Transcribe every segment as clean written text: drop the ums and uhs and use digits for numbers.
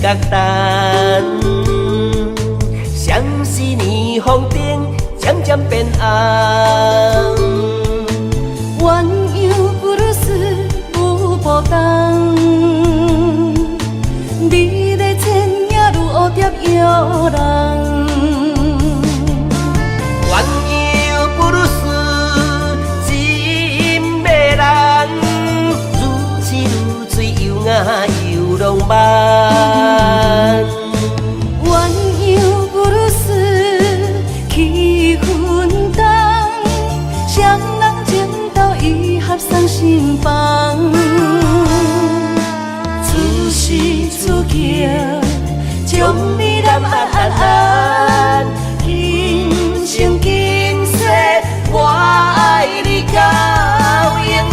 角淡，相思霓虹灯渐渐变暗。鸳鸯不如丝舞步动，美丽倩影如蝴蝶摇人。鸳鸯不如丝真迷人，如痴如醉又雅又浪漫。鸳鸯不如丝气氛重，双人情投意合送心房。此时此刻，将你揽安，今生今世我愛你到永遠。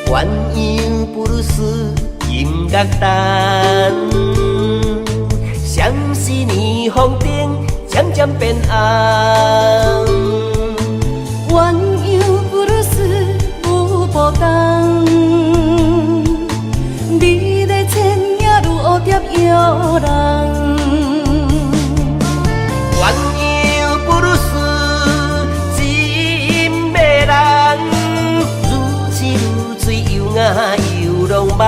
鸳鸯不如丝音乐单，相思霓虹灯渐渐变暗。鸳鸯不如丝舞步动，美丽倩影如蝴蝶摇人。鸳鸯不如丝真迷人，如痴如醉又雅又浪漫。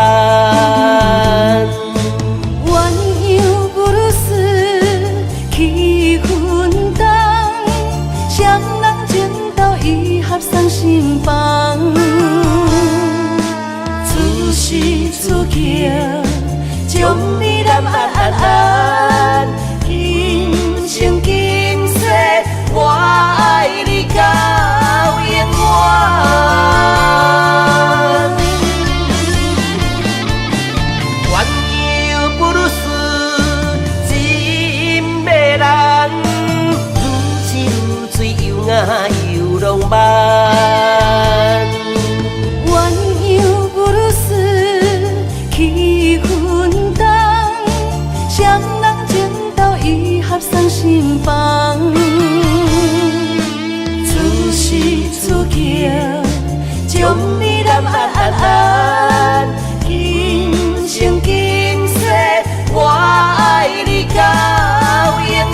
鸳鸯不如丝气氛重，双人情投意合送心房。此时此刻，将你揽安，今生今世我愛你到永遠。鸳鸯不如丝真迷人，如痴如醉又雅又浪漫。鸳鸯不如丝气氛重，双人情投意合送心房。此时此刻，将你揽安，今生今世我愛你到永遠。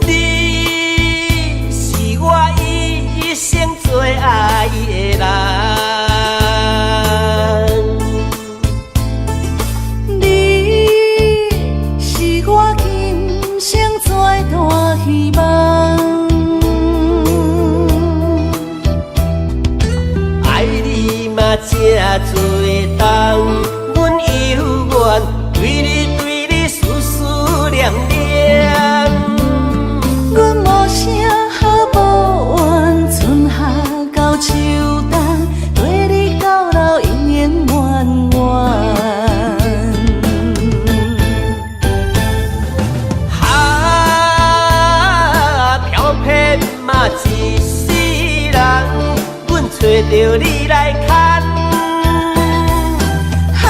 你是我一生最愛的人，你是我今生最大希望。愛你嘛這多冬，阮猶原對你對你思思念念。阮無啥好抱怨，春夏到秋冬，跟你到老永永遠遠。哈，飘骗嘛一世人，阮揣著你來牽。哈，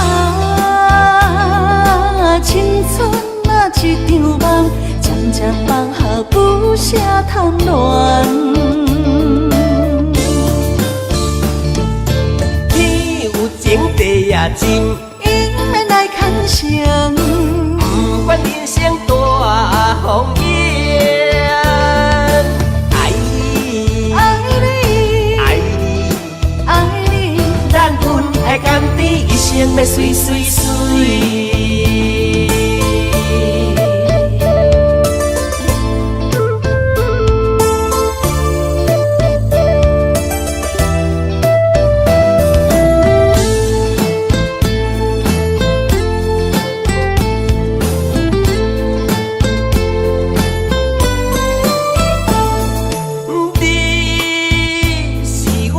青春啊一場夢，漸漸放下不捨貪戀。天有情地也深，永袂成。不管人生大風湧，愛你，愛你，愛你，愛你，咱恩愛甘甜，一生欲媠媠媠。你是我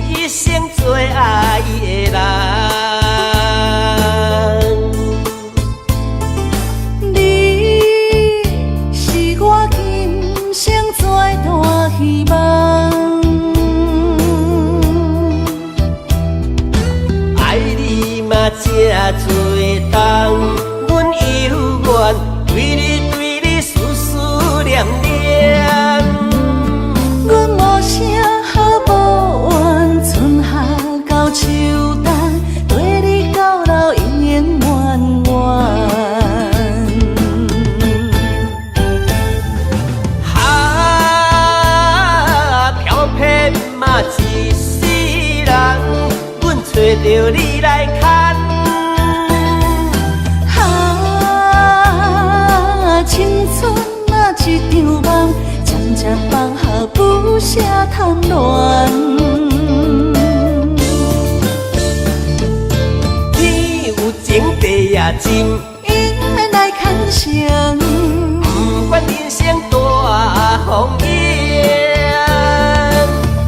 一生最愛的人，你是我今生最大希望。愛你嘛這多冬，阮猶原對你對你思思念念。阮無啥好抱怨，春夏到秋冬，綴你到老永永遠遠。哈，飄撇嘛一世人，阮揣著你來牽。哈，青春啊一場夢，漸漸放下不捨貪戀。天有情地也深，永免來牽成。不管人生大風湧，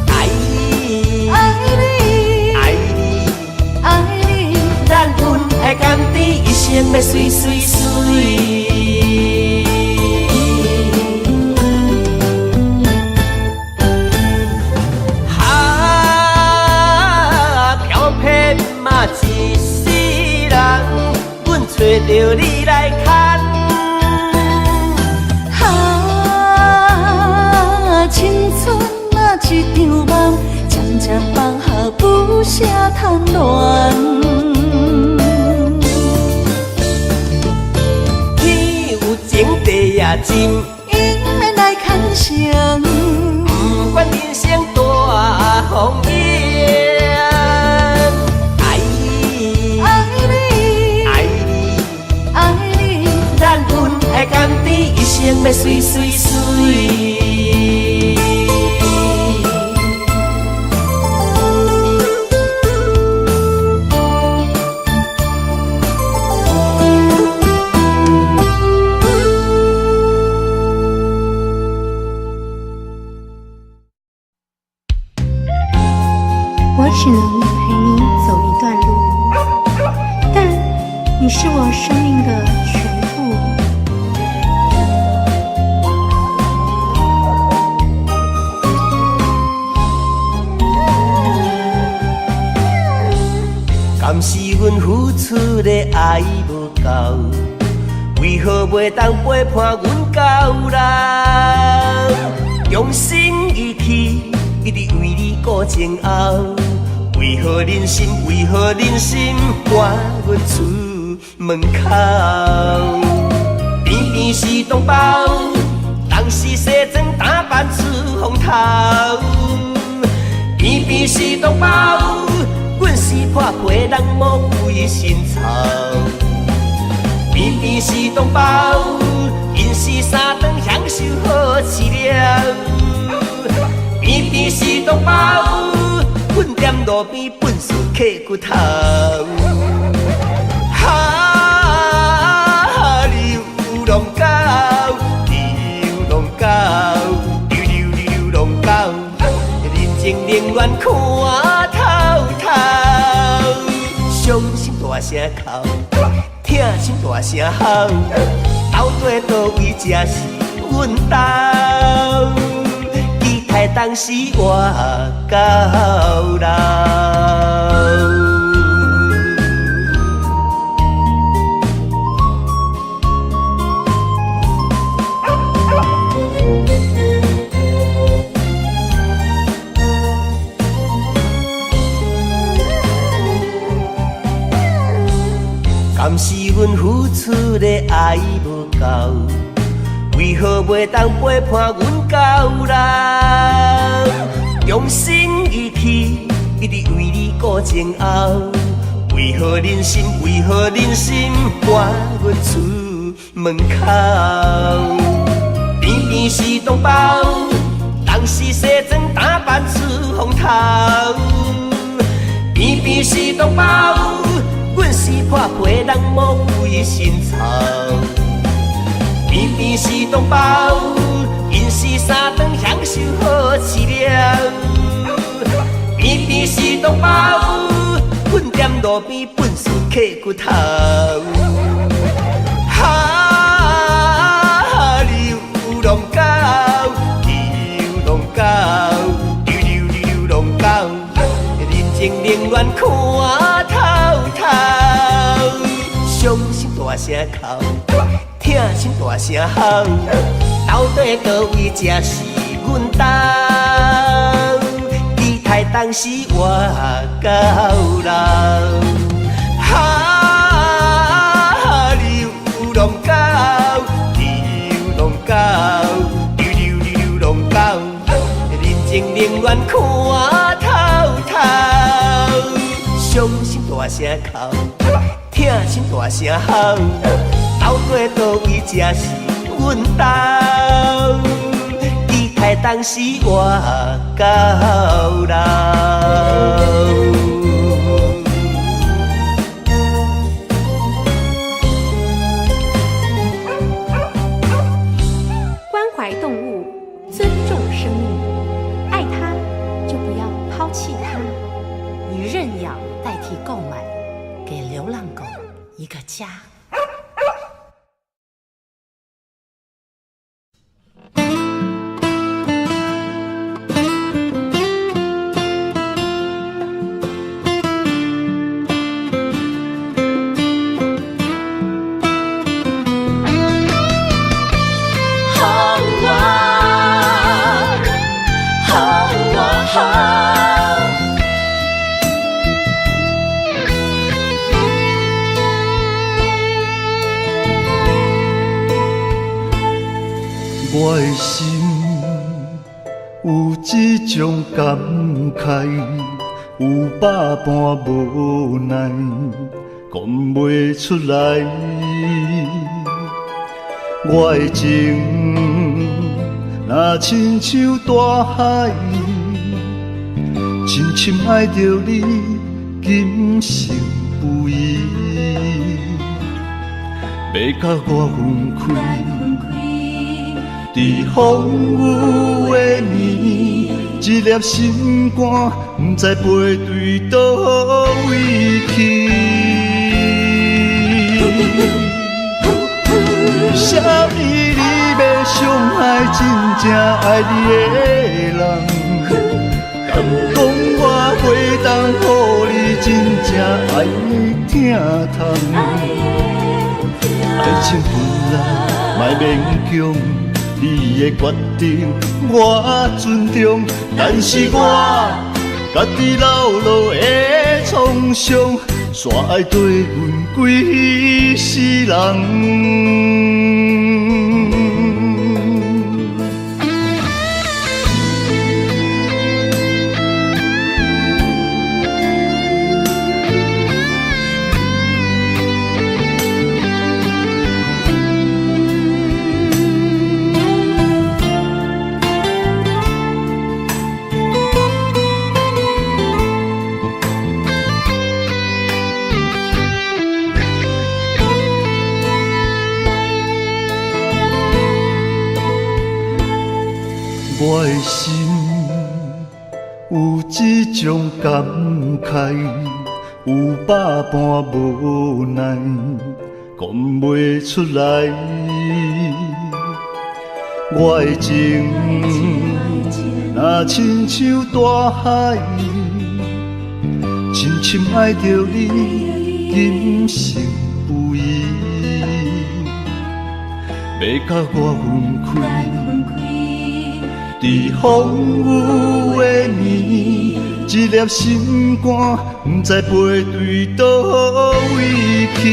愛你，愛你，愛你，愛你，咱恩愛甘甜，一生欲媠媠媠。哈，飄撇嘛一世人，阮揣著你來牽。哈，青春啊一場夢，漸漸放下不捨貪戀。天有情地也深，永免來牽成。不管人生大風湧，愛你，愛你，愛你，愛你，咱恩愛甘甜，一生欲媠媠媠。我只能陪你走一段路，但你是我生命的全部。敢是阮付出的愛無夠，為何袂當陪伴阮到老？用心義氣，一直為你顧前後，為何忍心？為何忍心趕阮出門口？偏偏是同胞，當時西裝打扮出風頭，偏偏是同胞，阮是破皮人無規身臭。偏偏是同胞，𪜶是三頓享受好飼料。偏偏是同胞，阮踮路邊糞埽揢骨頭。哈，流浪狗，流浪狗，流流流浪狗，人情冷暖看透透，傷心大聲哭，疼心大聲吼，到底佗位才是阮兜？期待當時活到老。敢是阮付出的愛無夠？為何袂當陪伴阮到老？用心義氣，一直為你顧前後。為何忍心？為何忍心趕阮出門口？偏偏是同胞，人是西裝打扮出風頭。偏偏是同胞，阮是破皮人無規身臭。偏偏是同胞，𪜶是三頓享受好飼料。偏偏是同胞，阮踮路邊糞埽揢骨頭。哈，流浪狗，流浪狗，流流流浪狗，人情冷暖看透透，傷心大聲哭，疼心大聲吼，到底佗位才是阮兜？期待當時活到老。哈，流浪狗，流浪狗，流流流浪狗，人情冷暖看透透，傷心大聲哭，疼心大聲吼，到底佗位才是阮兜？期待當時活到老。關懷動物，尊重生命，愛它就不要拋棄它。以認養代替購買，給流浪狗一個家。我的心有這種感慨，有百般無奈，講袂出來。我的情若親像大海，深深愛著你，今生不移，欲佮我分開。佇風雨的暝，一粒心肝，毋知飛對佗位去。為啥物你欲傷害真正愛你的人？敢講我袂當予你真正愛的疼痛？愛情本來莫勉強。你的決定我尊重，但是我家己留落的創傷，煞愛綴阮規世人。我的心有這種感慨，有百般無奈，講袂出來。我的情若親像大海，深深愛著你，今生不移，欲佮我分開。佇風雨的暝，一粒心肝，毋知飛對佗位去。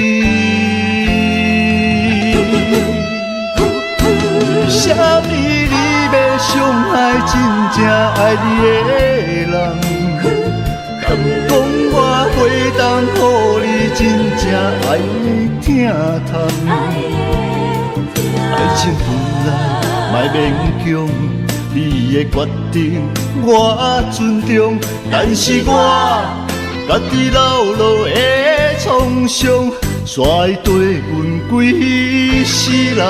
傷害真正愛你的人？敢講我袂當予你真正愛的疼痛？愛情本來莫勉強，你的決定我尊重，但是我家己流落的創傷，煞會綴阮規世人。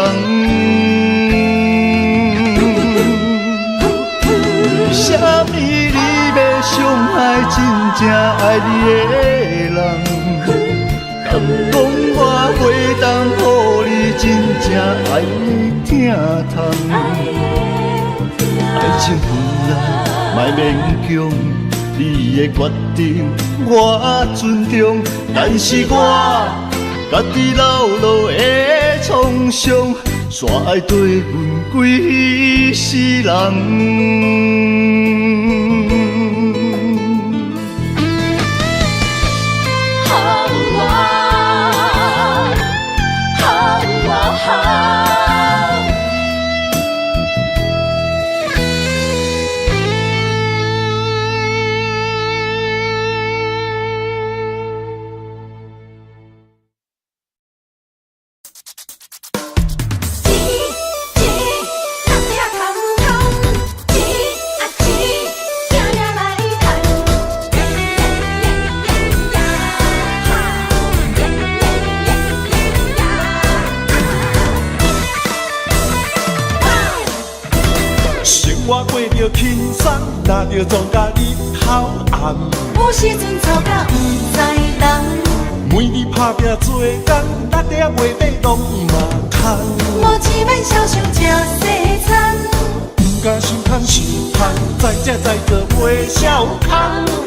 為啥物你欲傷害真正愛你的人？敢講我袂當予你真正愛的疼痛？愛情本來莫勉強，你的決定我尊重，但是我家己流落的創傷，煞愛綴阮規世人。生活過著輕鬆，若著撞甲日頭暗。有時陣吵甲毋知人，每日打拼做工，力底袂底攏嘛空。無錢免痟想食西餐，毋敢想空想空，在食在做袂痟空。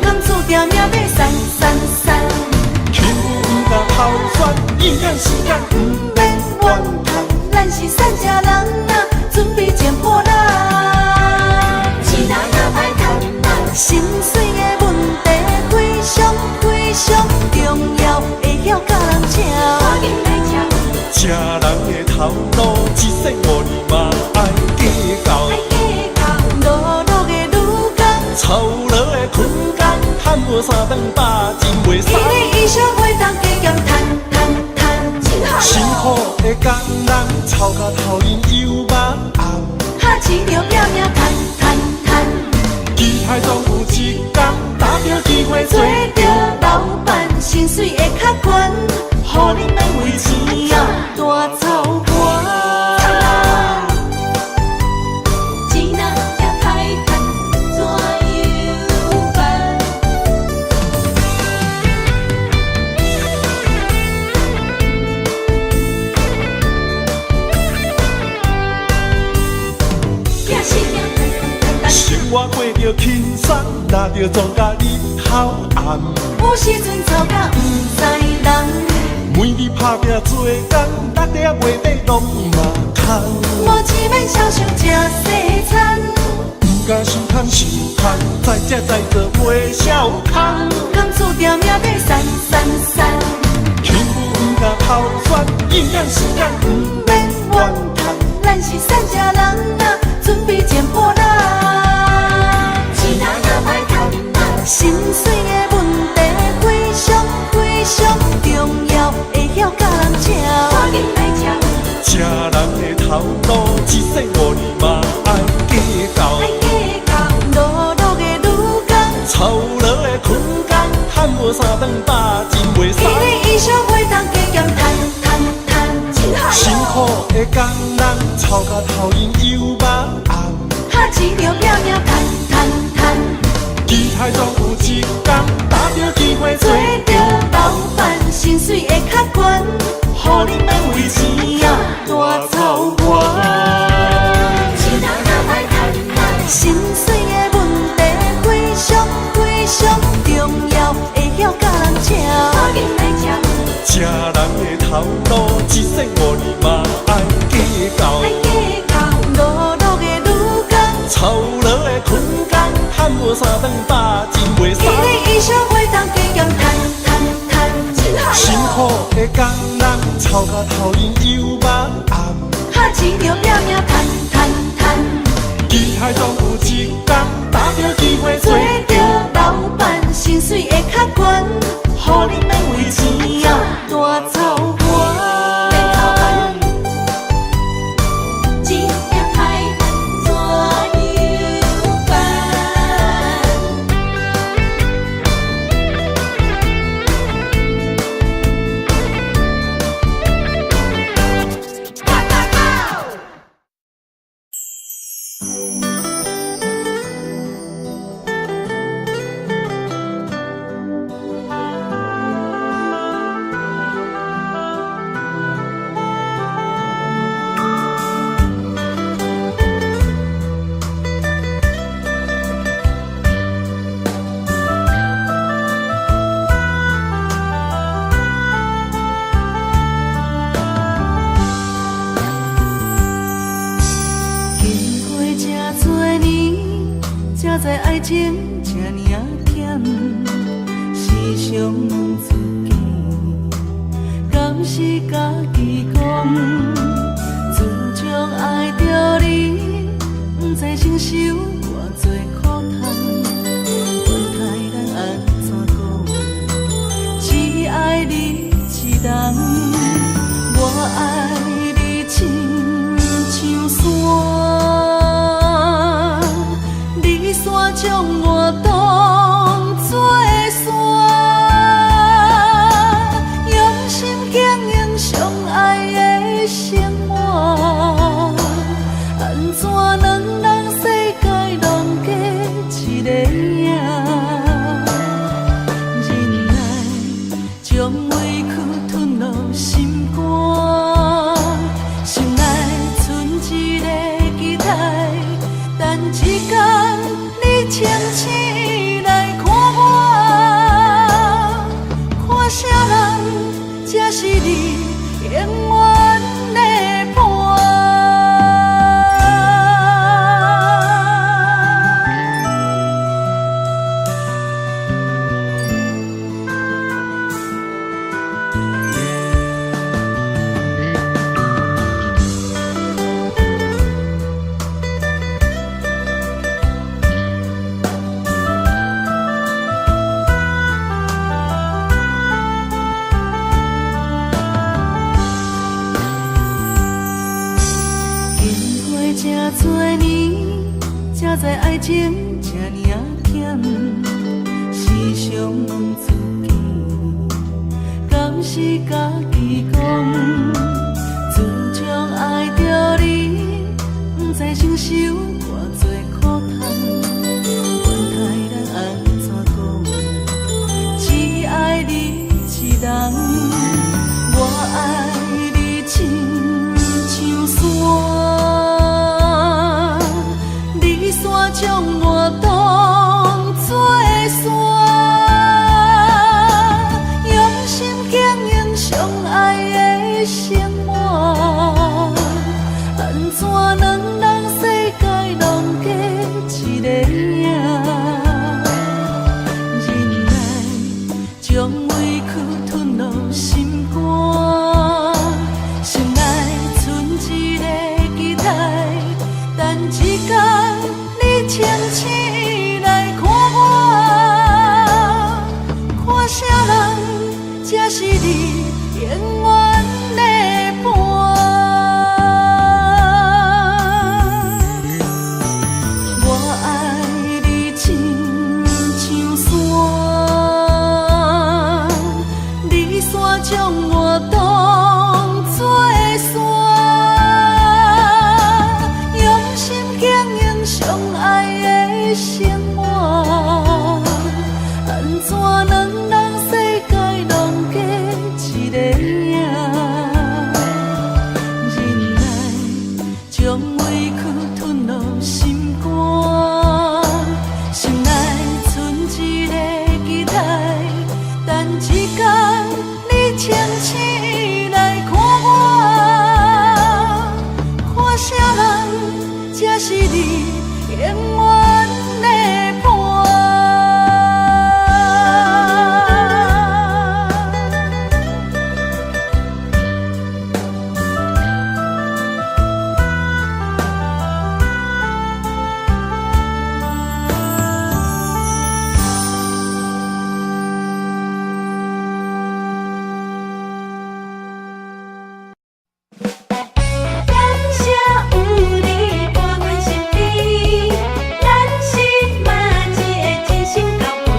敢注定命欲散散散，起舞毋敢头酸，营养时间毋免怨叹。咱是散食人啊，準備剪破爛。心碎的問題非常非常重要，會曉教人笑。食人的頭路，一世五年嘛愛計較。碌碌的女工，操勞的困工，趁無三頓飽，真袂使。伊的一生袂當加減趁趁趁。辛苦的工人，臭甲頭面油肉紅。哈市著拼命趁趁趁。期待總有一天，打著機會做著老闆，薪水會較懸，予你免為錢啊大操盤。錢若也歹趁，怎樣辦？生活過著輕鬆，若著撞甲日頭暗。有時陣吵甲毋知人，每日打拼做工，力底袂底攏嘛空。無錢免痟想食西餐，毋敢想空想空，在食在做袂痟空。敢注定命欲散散散，起舞毋敢頭酸，營養時間毋免怨嘆。咱是散食人啊，準備剪破爛。心碎的問題非常非常重要，會曉教人笑。食人的頭路，一世五年嘛愛計較。碌碌的女工，操勞的困工，趁無三頓飽，真袂使。伊的一生袂當加減趁趁趁。辛苦的工人，臭甲頭面油肉紅。哈市著拼命趁趁趁。期待總有一天，打著機會做著老闆，薪水會較懸，予你免為錢啊大操盤。心碎的問題非常非常重要，會曉教人笑。食人的頭路，一世五年嘛愛計較。碌碌的女工，操勞的困工，趁無三頓飽，真袂使。伊的一生袂當加減趁趁趁。辛苦的工人，臭甲頭面油肉紅。哈市著拼命趁趁趁。期待愛情這爾仔忝，時常問自己，敢是家己講？自從愛著你，毋知承受偌濟苦痛，管他人按怎講，只愛你一人，我愛你親像山，你煞將我當作山，用心經營相愛的生活，按怎兩人世界攏加一个影？忍耐將委屈吞落心肝，心內賰一个期待，等一天你清醒來看我，看啥人才是你永遠的伴。經過這多年，才知愛情這爾仔忝，時常問自己，敢是家己講？自從愛著你，毋知承受偌濟苦痛，管他人按怎講，只愛你一人，我愛你親像山，你煞將我當作山，用心經營相愛的生活，按怎兩人世界攏加一個影？忍耐將委屈吞落心肝，心內賰一個期待，等一天你清醒來看我，看啥人才是你永遠的伴。我愛你親像山，你煞將我當作山，用心經營相愛的生活，按怎兩人世界攏加一個影？忍耐將委屈吞落心肝，心內賰一個期待，等一天你清醒來看我，看啥人才是你永遠的伴。感謝有你伴阮身邊，咱是馬一個真心交陪。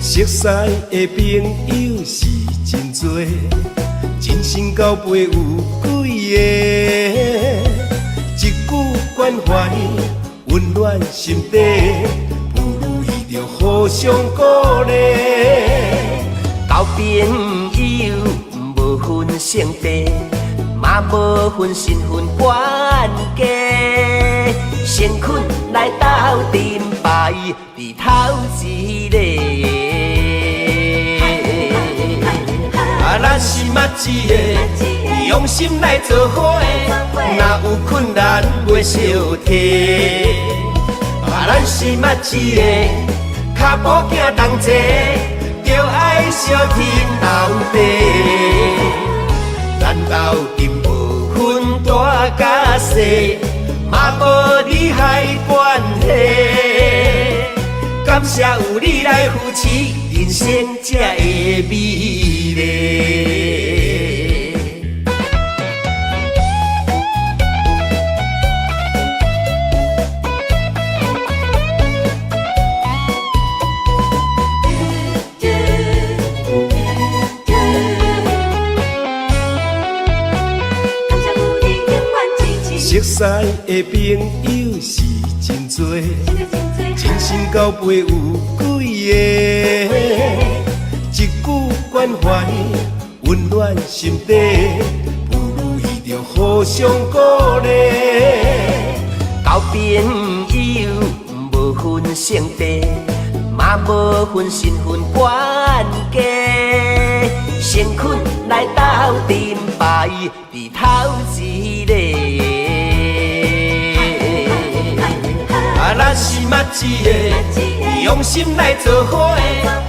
熟似的朋友是真濟，真心交陪有幾个？一句關懷溫暖心底，不如伊著互相鼓勵。交朋友無分性別，嘛無分身份關係，誠懇來鬥陣排佇頭一个。哎啊，咱是捌一个，用心來做伙，若有困難袂相提。啊，咱是捌一個，跤步行同齊，著愛相挺到底。咱鬥陣無分大佮細，嘛無利害關係。感謝有你來扶持，人生才會美麗。熟似的朋友是真多，真心交陪有幾個？一句關懷，溫暖心底，不如意著互相鼓勵。交朋友無分性別，嘛無分身份懸低，誠懇來鬥陣排佇頭一個。啊，咱是捌一個，用心來做伙，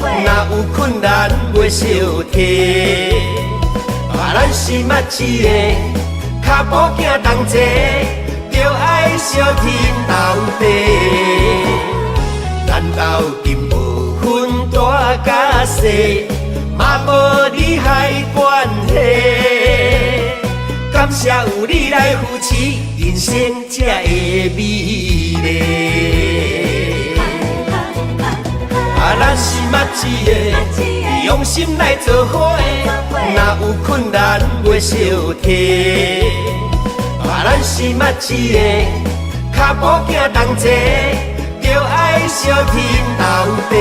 若有困難袂相提。啊，咱是捌一個，跤步行同齊，著愛相挺到底。咱鬥陣無分大佮細，嘛無利害關係。感謝有你來扶持，人生才會美麗。啊，咱是捌一個，用心來做伙，若有困難袂相提。啊，咱是捌一個，跤步行同齊，著愛相挺到底。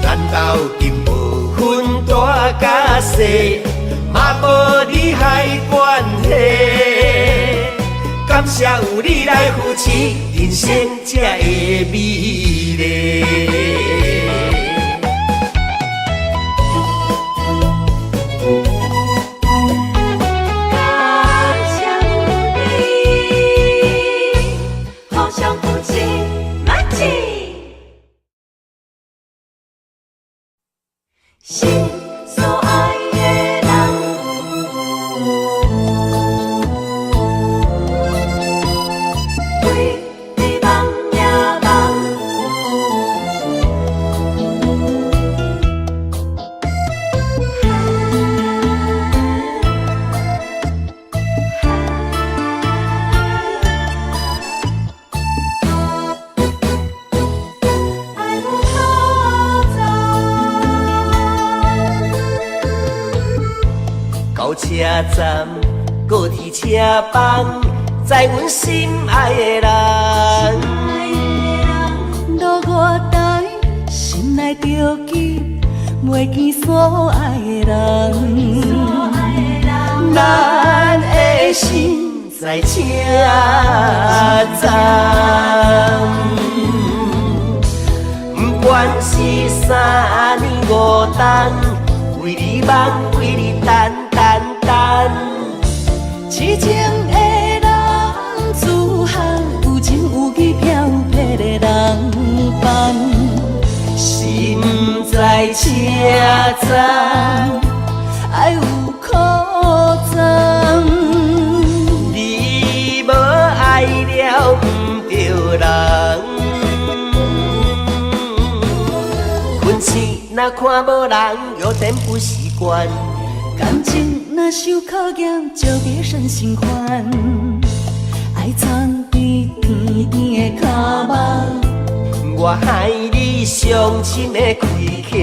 咱鬥陣無分大佮細，嘛無利害關係。感謝有你來扶持，人生才會美麗。感謝有你，互相扶持，默契。心所愛的人，為你夢也夢。愛有可讚。到車站，高鐵車房，載阮心愛的人。落月台，心內著急，袂見所愛的人。咱的心在車站，不管是3年5冬，為你望，為你等等等。痴情的男子漢，有情有義飄泊的人放。心在車站，愛有可讚。你無愛了毋著人。困醒若看無人，有點不習慣。感情若受考驗，就別生新歡。愛藏佇甜甜的跤夢，我害你傷心的虧欠，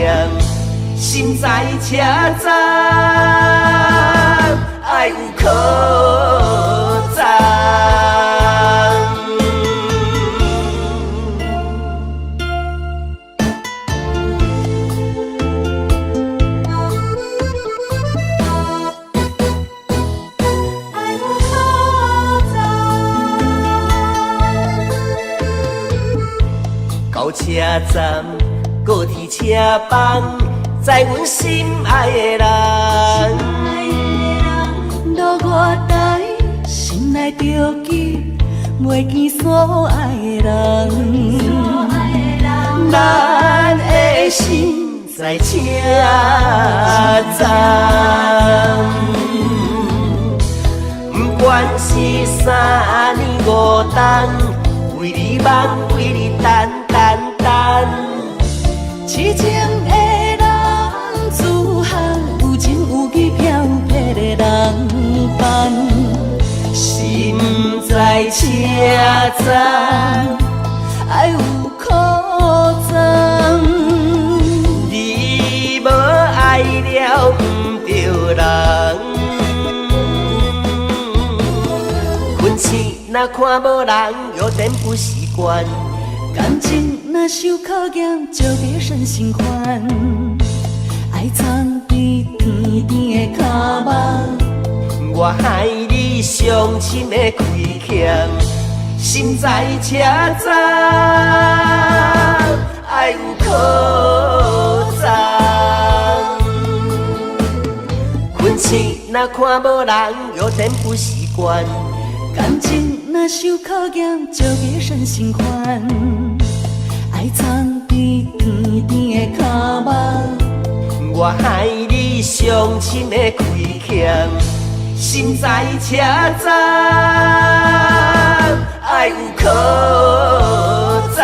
心在車站，愛有可讚。愛有可讚。到車站，高鐵車房，知阮心愛的人。落月台，心內著急，袂見所愛的人。咱的心在車站，不管是3年5冬，為你望，為你等等等。痴情的男子漢，有情有義飄泊的人範。心在車站，愛有可欉。你無愛了毋著人。困醒若看無人，有點不習慣。感情若受考驗，就別生心煩。愛藏佇甜甜的跤目，我害你傷心的虧欠，心在車站，愛有可欉。困醒若看無人，有點不習慣。感情若受考驗，就別生心煩。愛藏佇甜甜的跤目，我害你傷心的虧欠，心在車站，愛有可欉。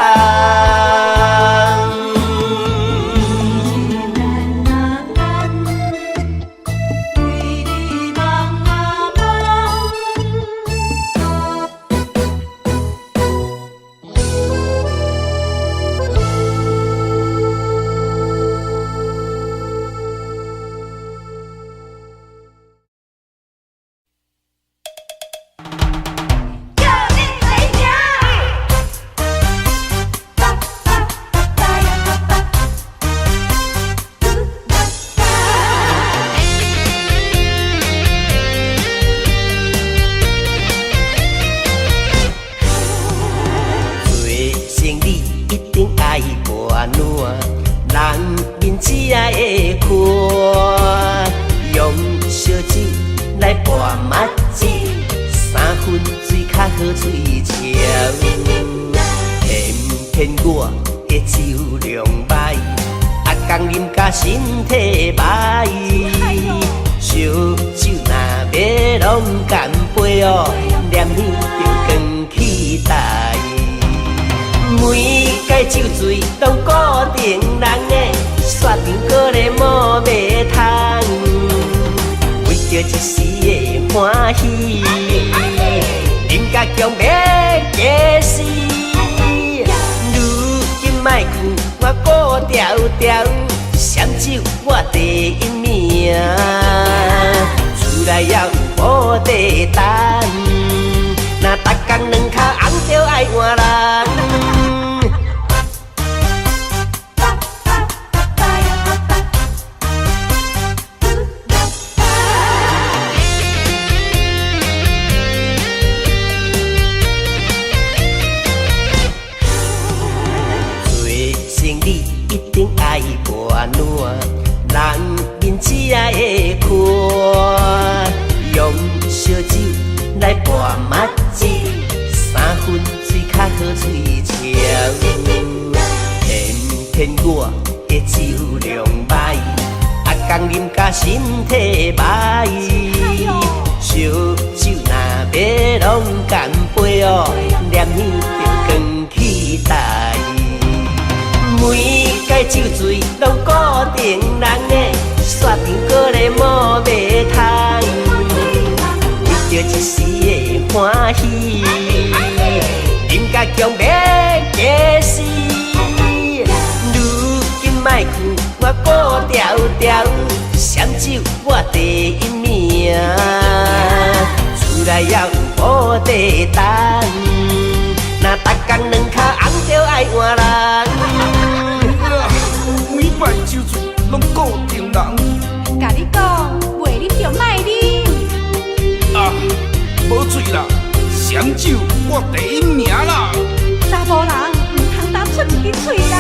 查某人毋通擔出一支喙啦。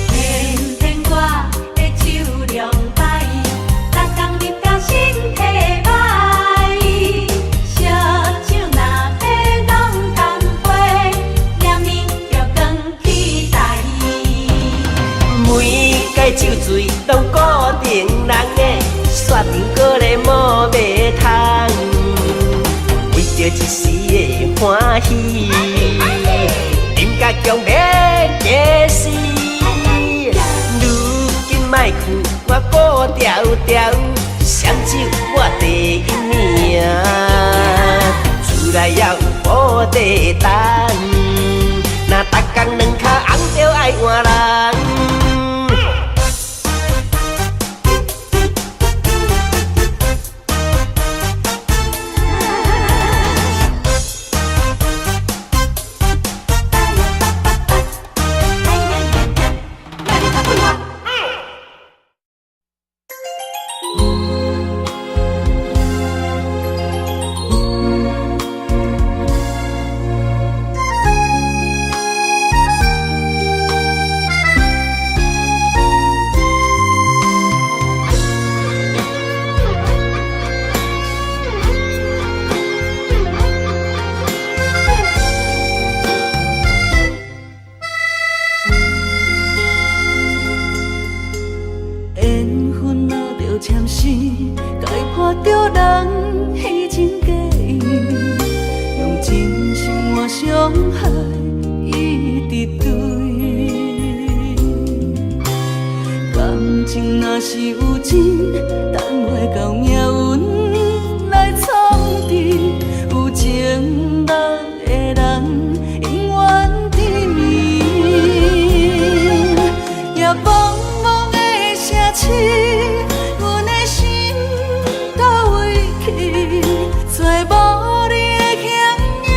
偏偏我的酒醉攏固定人的，煞阵阁咧摸袂通。為著一時的歡喜，啉甲強欲假死。如今莫去，我顧牢牢，雙酒我第一名。厝內也有寶地等，若逐工兩跤紅著愛換人。緣分若著簽死，解破著人彼情假意，用真心換傷害，一直對。感情若是有真，等袂到命運來創治，有情目的人永遠甜蜜。夜茫茫的城市，阮的心佗位去？找無你的形影，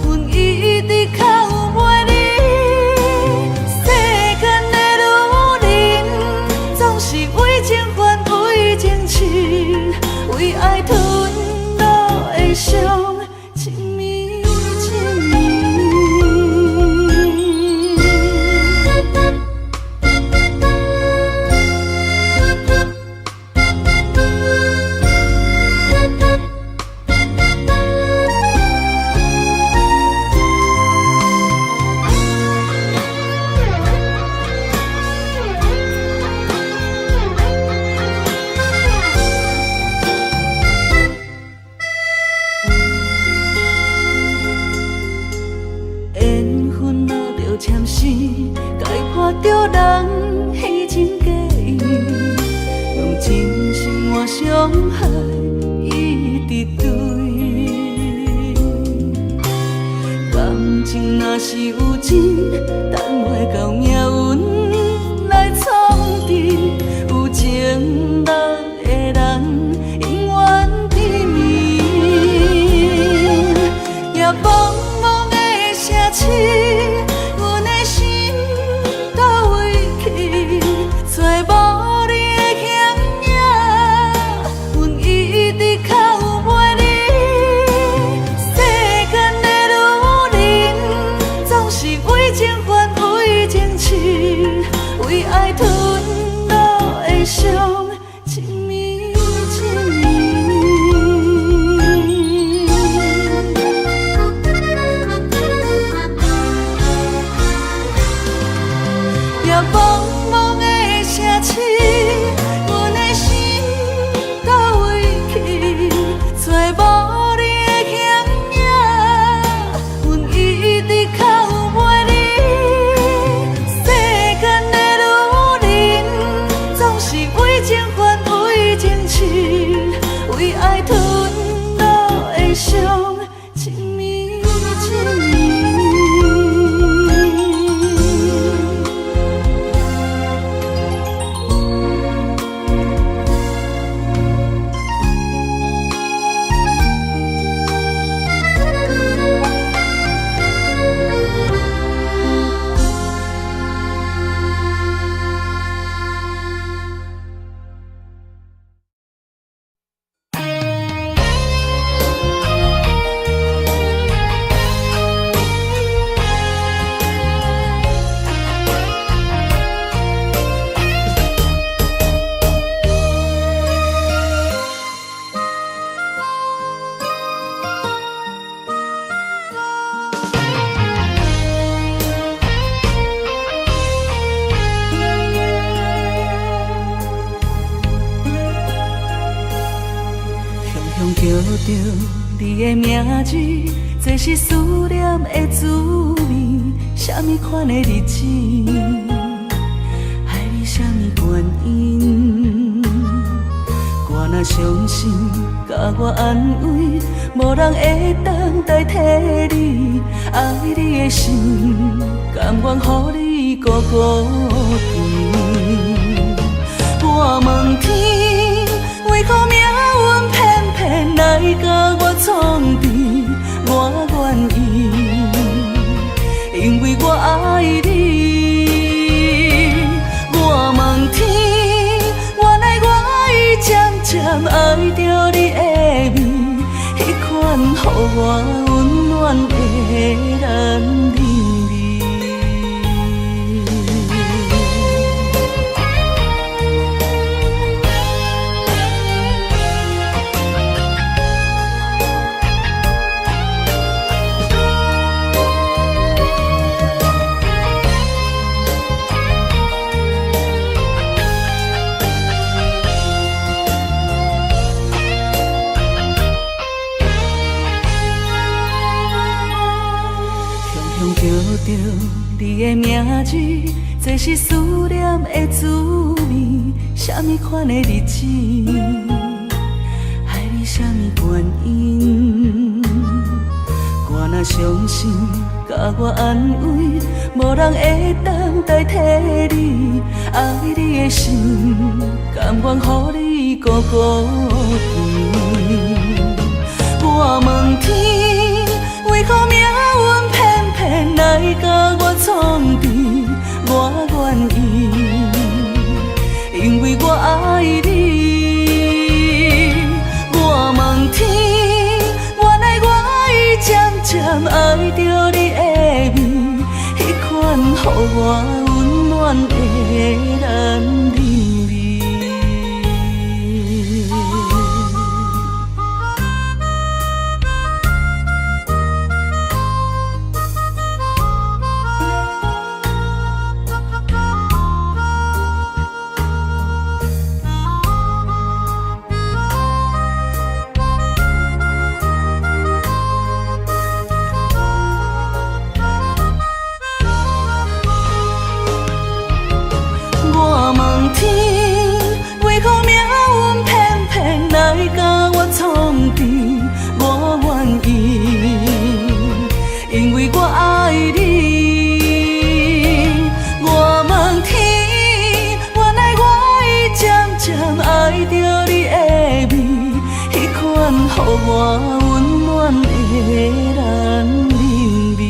阮一直哭袂離。世間的女人，總是為情煩，為情痴，為愛吞落的傷，一暝一暝。緣分若著簽死，解破著人彼情假意，用真心換傷害，一直對。感情若是有真，等袂到命運來創治，有情目的人永遠甜蜜。夜茫茫的城市，阮的心佗位去？找無你的形影，阮一直哭袂離。世間的女人，總是為情煩，為情痴，為愛吞落的傷，一暝一暝。夜茫茫的城市，阮的心佗位去？找無你的形影，阮一直哭袂離。世間的女人，總是為情著你的名字，這是思念的滋味。啥物款的日子，愛你啥物原因？我若傷心，共我安慰，無人會當代替你。愛你的心，甘願予你孤孤甜。我問天，為何命運偏偏來共我創治？我願意，因為我愛你。我問天，原來我已漸漸愛著你的味，彼款予我溫暖的男人味。叫著你的名字，這是思念的滋味。啥物款的日子，愛你啥物原因？我若傷心，共我安慰，無人會當代替你。愛你的心，甘願予你孤孤甜。我問天，為何命運偏偏來共我創治？我願意，因為我愛你。我問天，原來我已漸漸愛著你的味，彼款予我溫暖的男人味。我問天，為何命運偏偏來共我創治？我願意，因為我愛你。我問天，原來我已漸漸愛著你的味，彼款予我溫暖的男人味。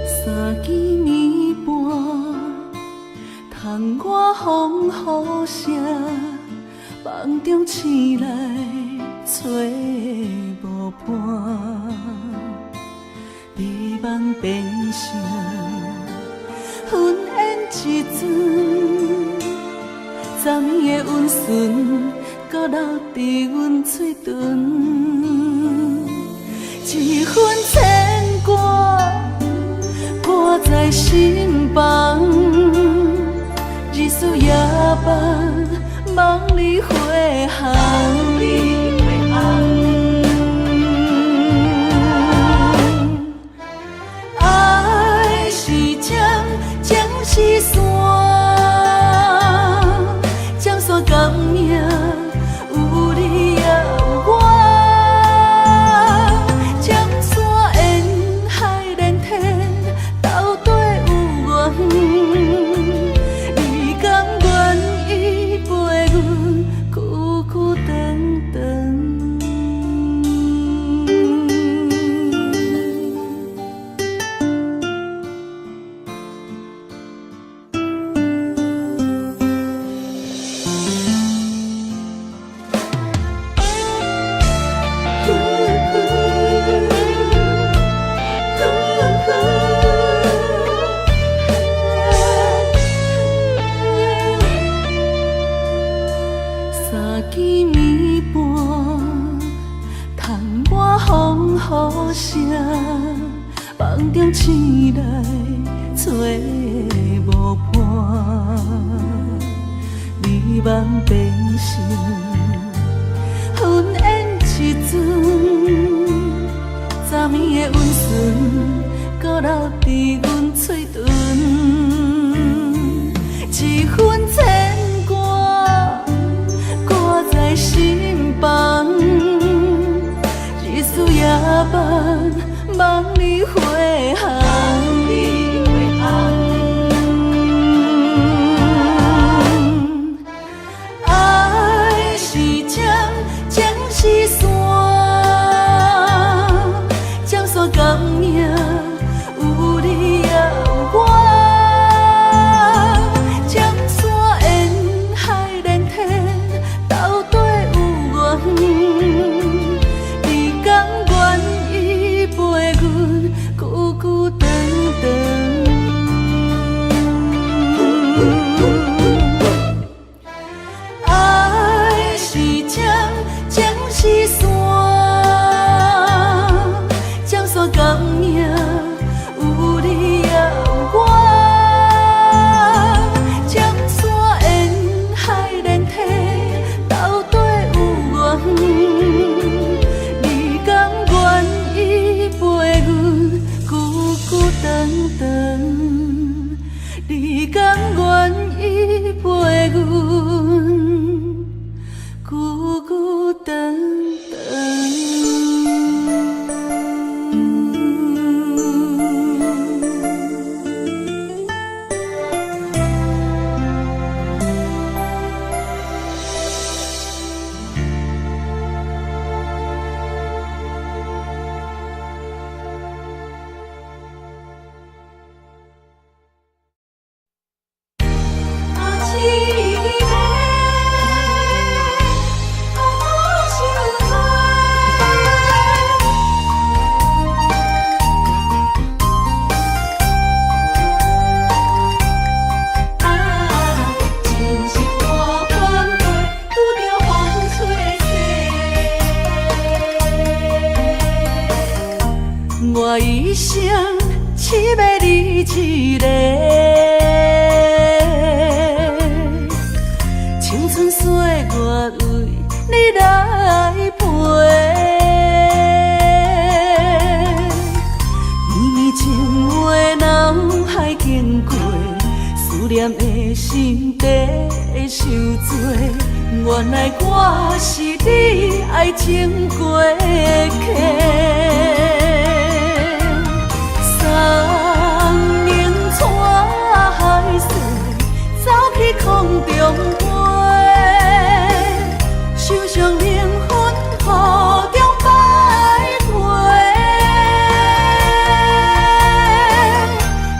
三更暝半，窗外風雨聲，夢中醒來揣無伴，美夢變成雲煙一阵，昨暝的温存，阁留佇阮喙唇，一份牵掛。掛在心房，日思夜盼，望你回航。愛是針，情是線，針線感應，有你也有我。針線緣海連天，到底有緣。你甘願意陪阮久久長長。思念的心地傷濟，原來我是你愛情過客。送奶海誓，走去空中飛，想象靈魂雨中徘徊。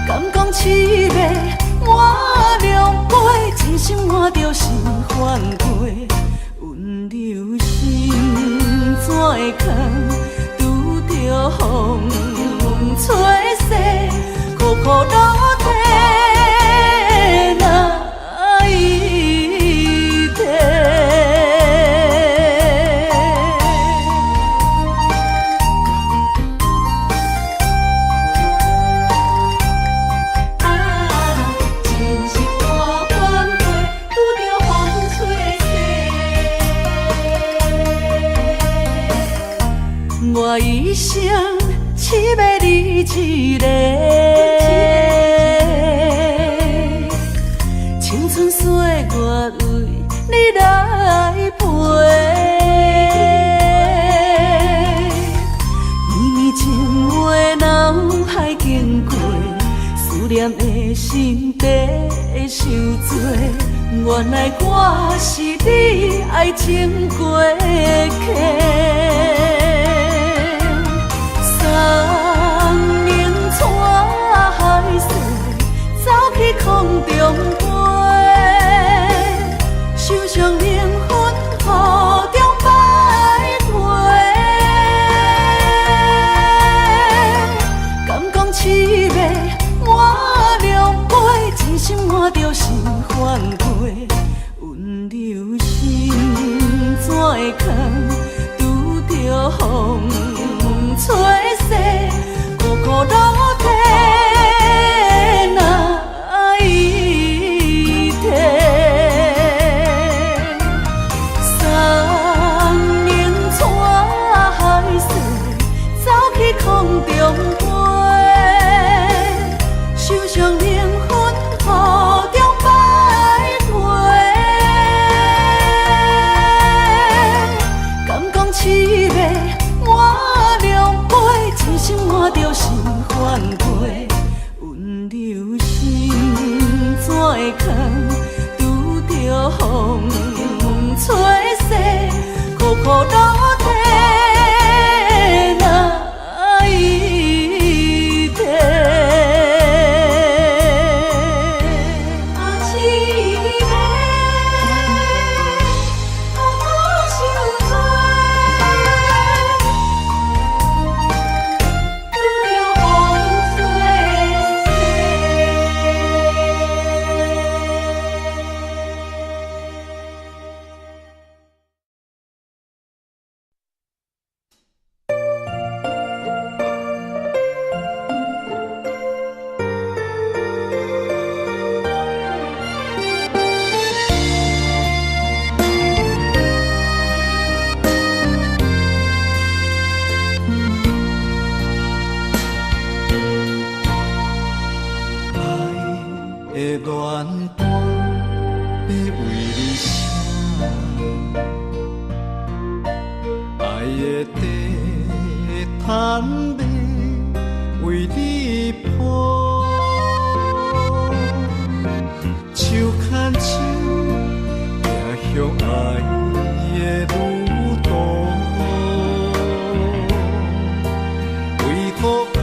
敢講痴迷滿量杯，真心換著心番過，溫柔心怎會空？拄著風吹逝，苦苦落地難以提。啊，真是大冤家，拄著風吹逝。我一生痴迷你一個，青春歲月為你來陪，綿綿情話腦海經過，思念的心地傷濟，原來我是你愛情過客。送奶海誓，走去空中飛，想象靈魂雨中徘徊。敢講痴迷滿量杯，真心換著心番過，溫柔心怎會空？拄著風吹逝，苦苦落地難以提。送奶海誓，走去空中飛，想象靈魂雨中徘徊。敢講痴迷滿量杯，真心換著心番過，溫柔心怎會空？拄著風吹逝，苦苦落地難以提。啊，痴迷，苦苦受罪，拄著風吹逝。爱的恋歌欲为你写，爱的地毯欲为你铺，手牵手行向爱的旅途，为何甲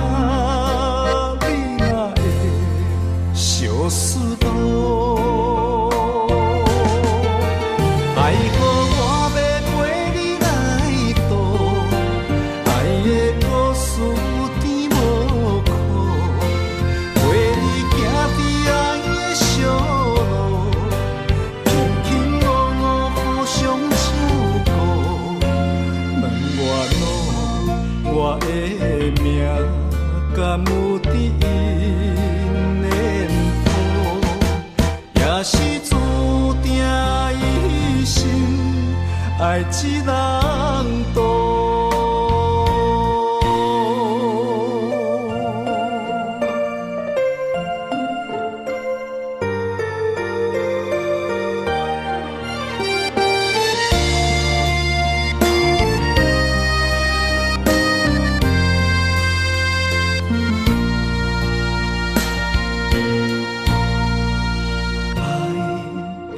你若会相思路？爱予我欲陪你来渡，爱的故事甜无苦，陪你行伫爱的小路，卿卿我我互相照顧。問我路，我的命敢有佇𪜶的譜？也是注定一生愛一人渡。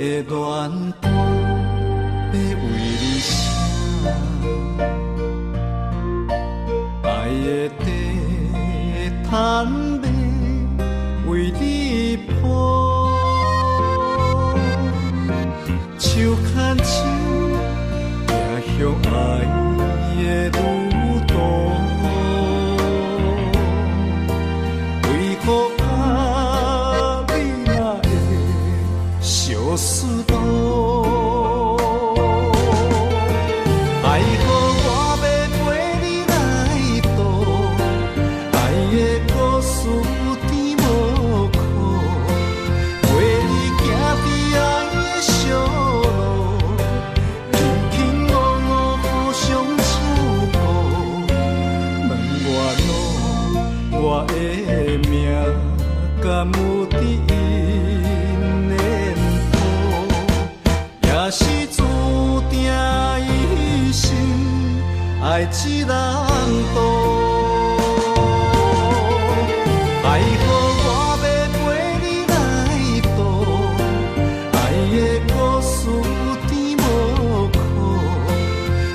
的恋歌欲为你写，爱的地毯欲为你铺，手牵手行向爱的旅途，为何甲你若会相思路？爱予我欲陪你来渡，爱的故事甜无苦，陪你行伫爱的小路，卿卿我我互相照顾。问我路，我的命敢有伫𪜶缘谱？也是注定一生爱一人渡。爱予我欲陪你来渡，爱的故事甜无苦，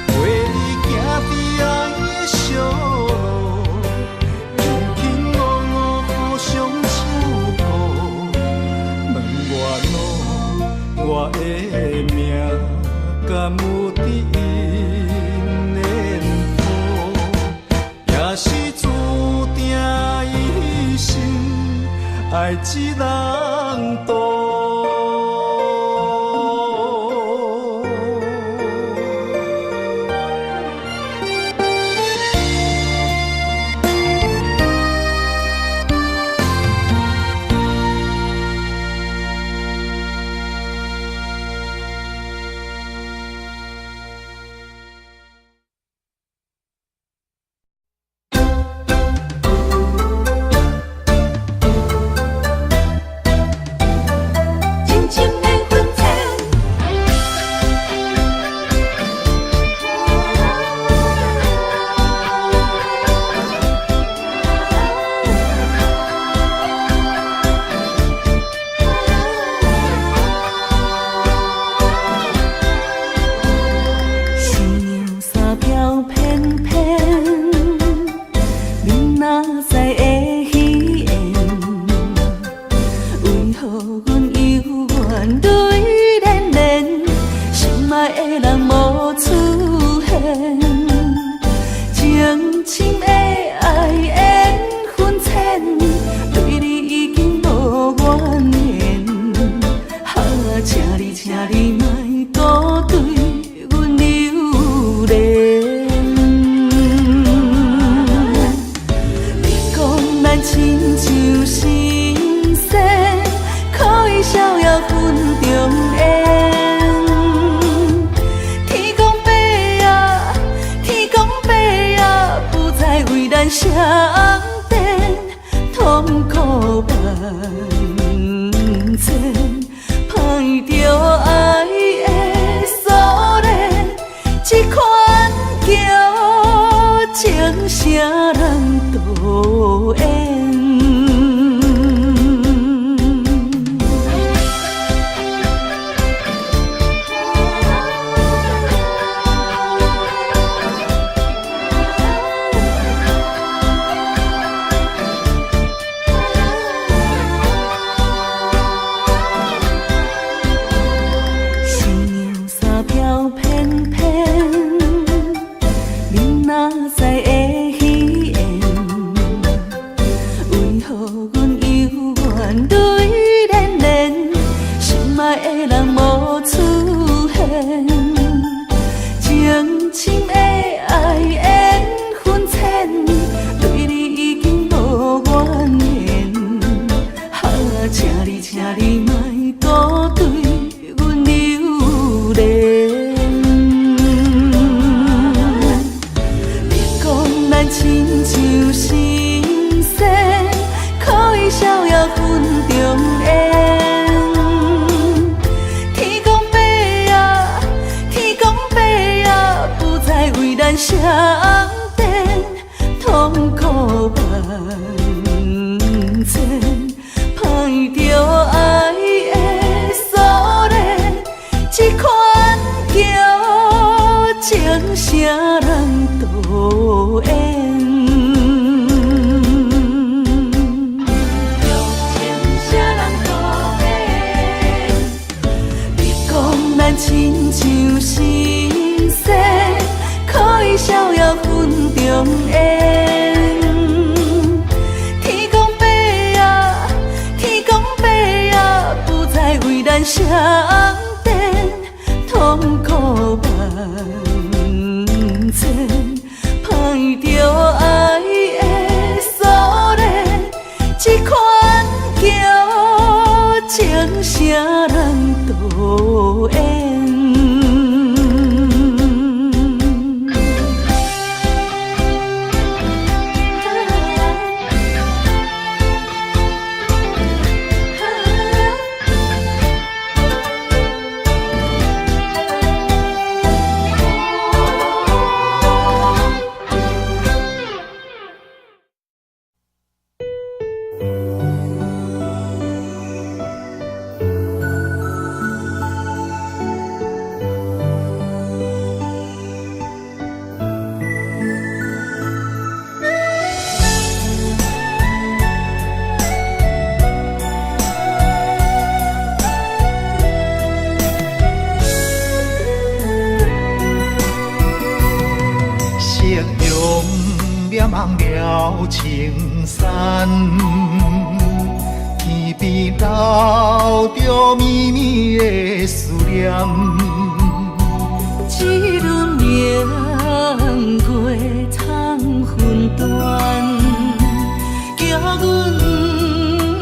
陪你行伫爱的小路，卿卿我我互相照顾。问我路，我的命敢有伫𪜶缘谱？也是注定一生爱一人渡。深深的分层。思娘衫飘翩翩，面若知会虚言？为何阮犹原泪涟涟？心爱的人无出现，情深的爱缘分浅，对你已经无怨言。啊，请你，请你莫阁对阮留恋。你讲咱亲像神仙，可以逍遥分中缘。天公伯啊，天公伯啊，不知为咱谁变，痛苦万千，歹著爱的锁链，这款叫情啥人渡缘。思娘衫飘翩翩，面若知会虚言？为何阮犹原泪涟涟？心爱的人无出现，情深的爱缘分浅，对你已经无怨言。啊，请你，请你莫阁对阮留恋。你讲咱亲像神仙，可以逍遥分中缘。天公伯啊，天公伯啊，不知为咱谁变，痛苦万千，歹著爱的咱相连，痛苦万千，歹著愛的鎖鏈，這款叫情啥人導演。了青山，天邊留著绵綿的思念。這輪明月通分斷，叫阮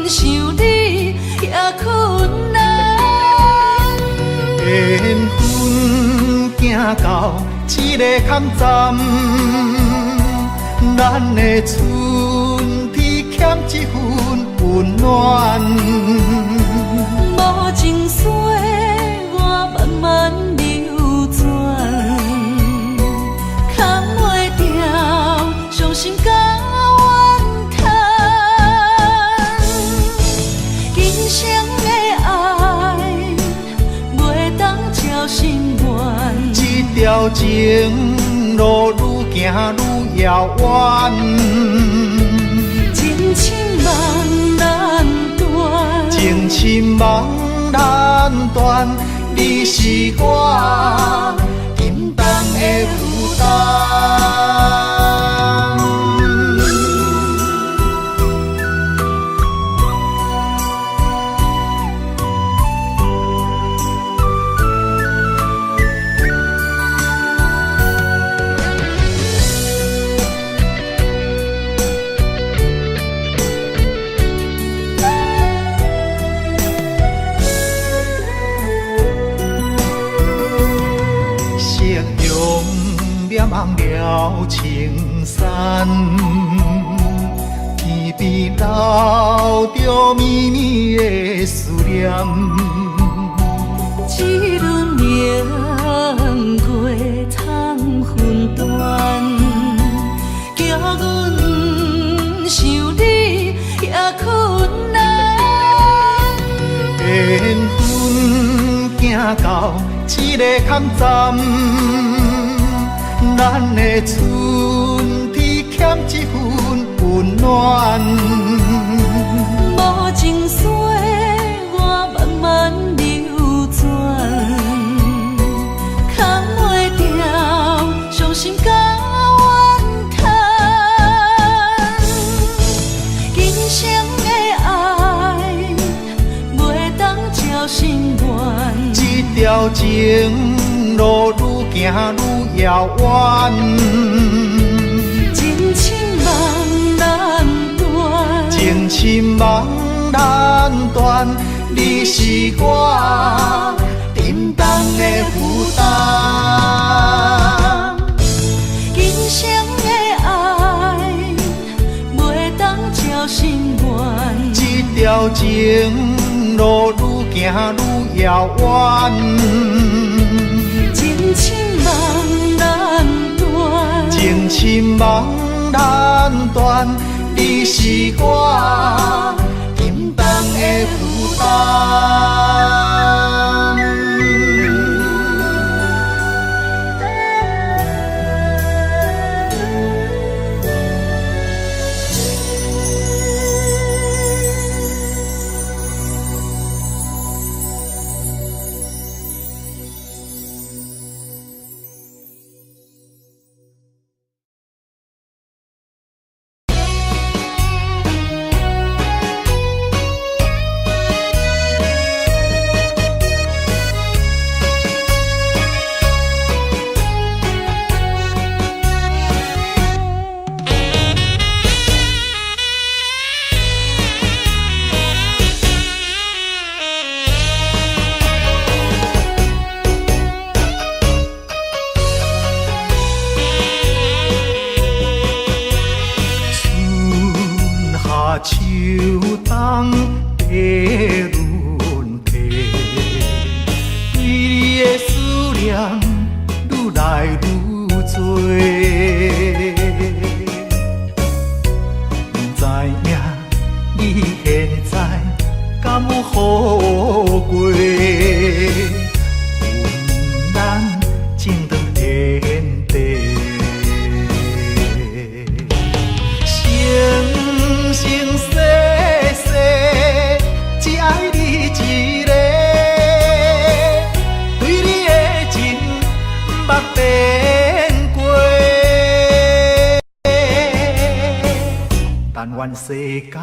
想你也困難。緣分行到這个坎站。咱的春天欠一份溫暖，無情歲月慢慢流轉，藏袂牢傷心佮怨嘆。今生的愛袂當照心願，這條情路愈行愈遙遠，情深夢難斷，情深夢難斷，你是我沉重的負擔。了青山，天邊留著绵綿的思念。這輪明月通分斷，叫阮想你也困難。緣分行到這个坎站。咱的春天欠一份溫暖，無情歲月慢慢流轉，藏袂牢傷心佮怨嘆。今生的愛袂當照心願，這條情路愈行愈遙遠，情深夢難斷，情深夢難斷，你是我沉重的負擔。今生的愛袂當照心願，這條情路愈行愈遙遠，情深夢難斷，情深夢難斷，你是我沉重的負擔。敢有好過？阮情長天地，生生世世只愛你一个，對你的情毋捌變過。但願世間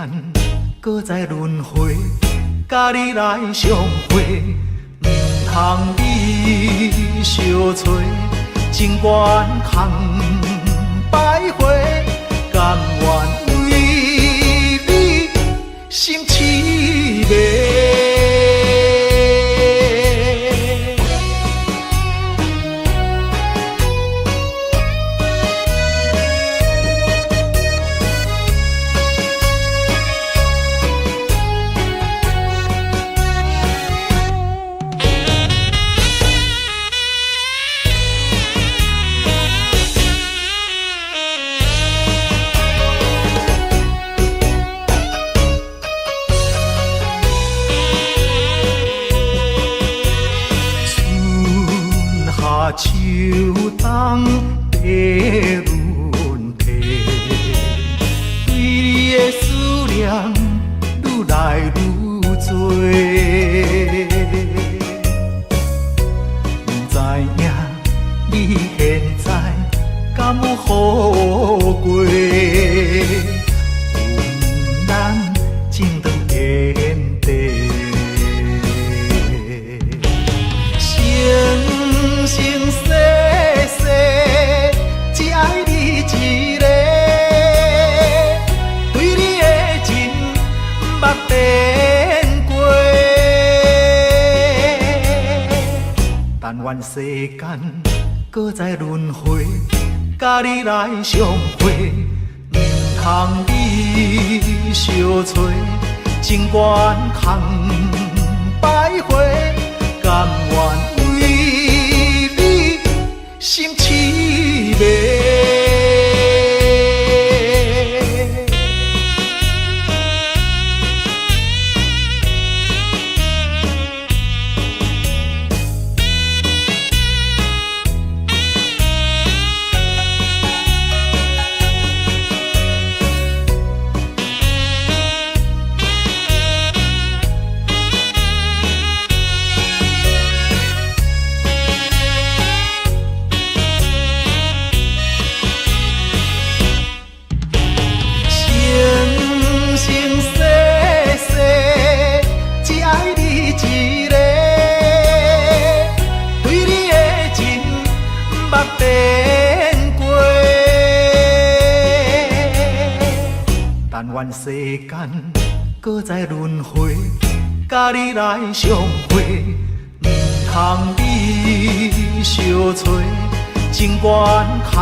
閣再輪迴，佮你來相會，毋通你相揣，情願空徘徊，甘願為你心痴迷。春夏秋冬的轮替，對你的思念愈來愈多。不知影你現在敢有好過？阮情長天地。生生世世只愛你一個，對你的情毋捌變過。但願世間閣再輪迴，佮你來相會，毋通你相揣，情願空徘徊，甘願為你心痴迷。生生世世只愛你一個，對你的情毋捌變過。但願世間閣再輪迴，佮你來相會，毋通你相揣，情願空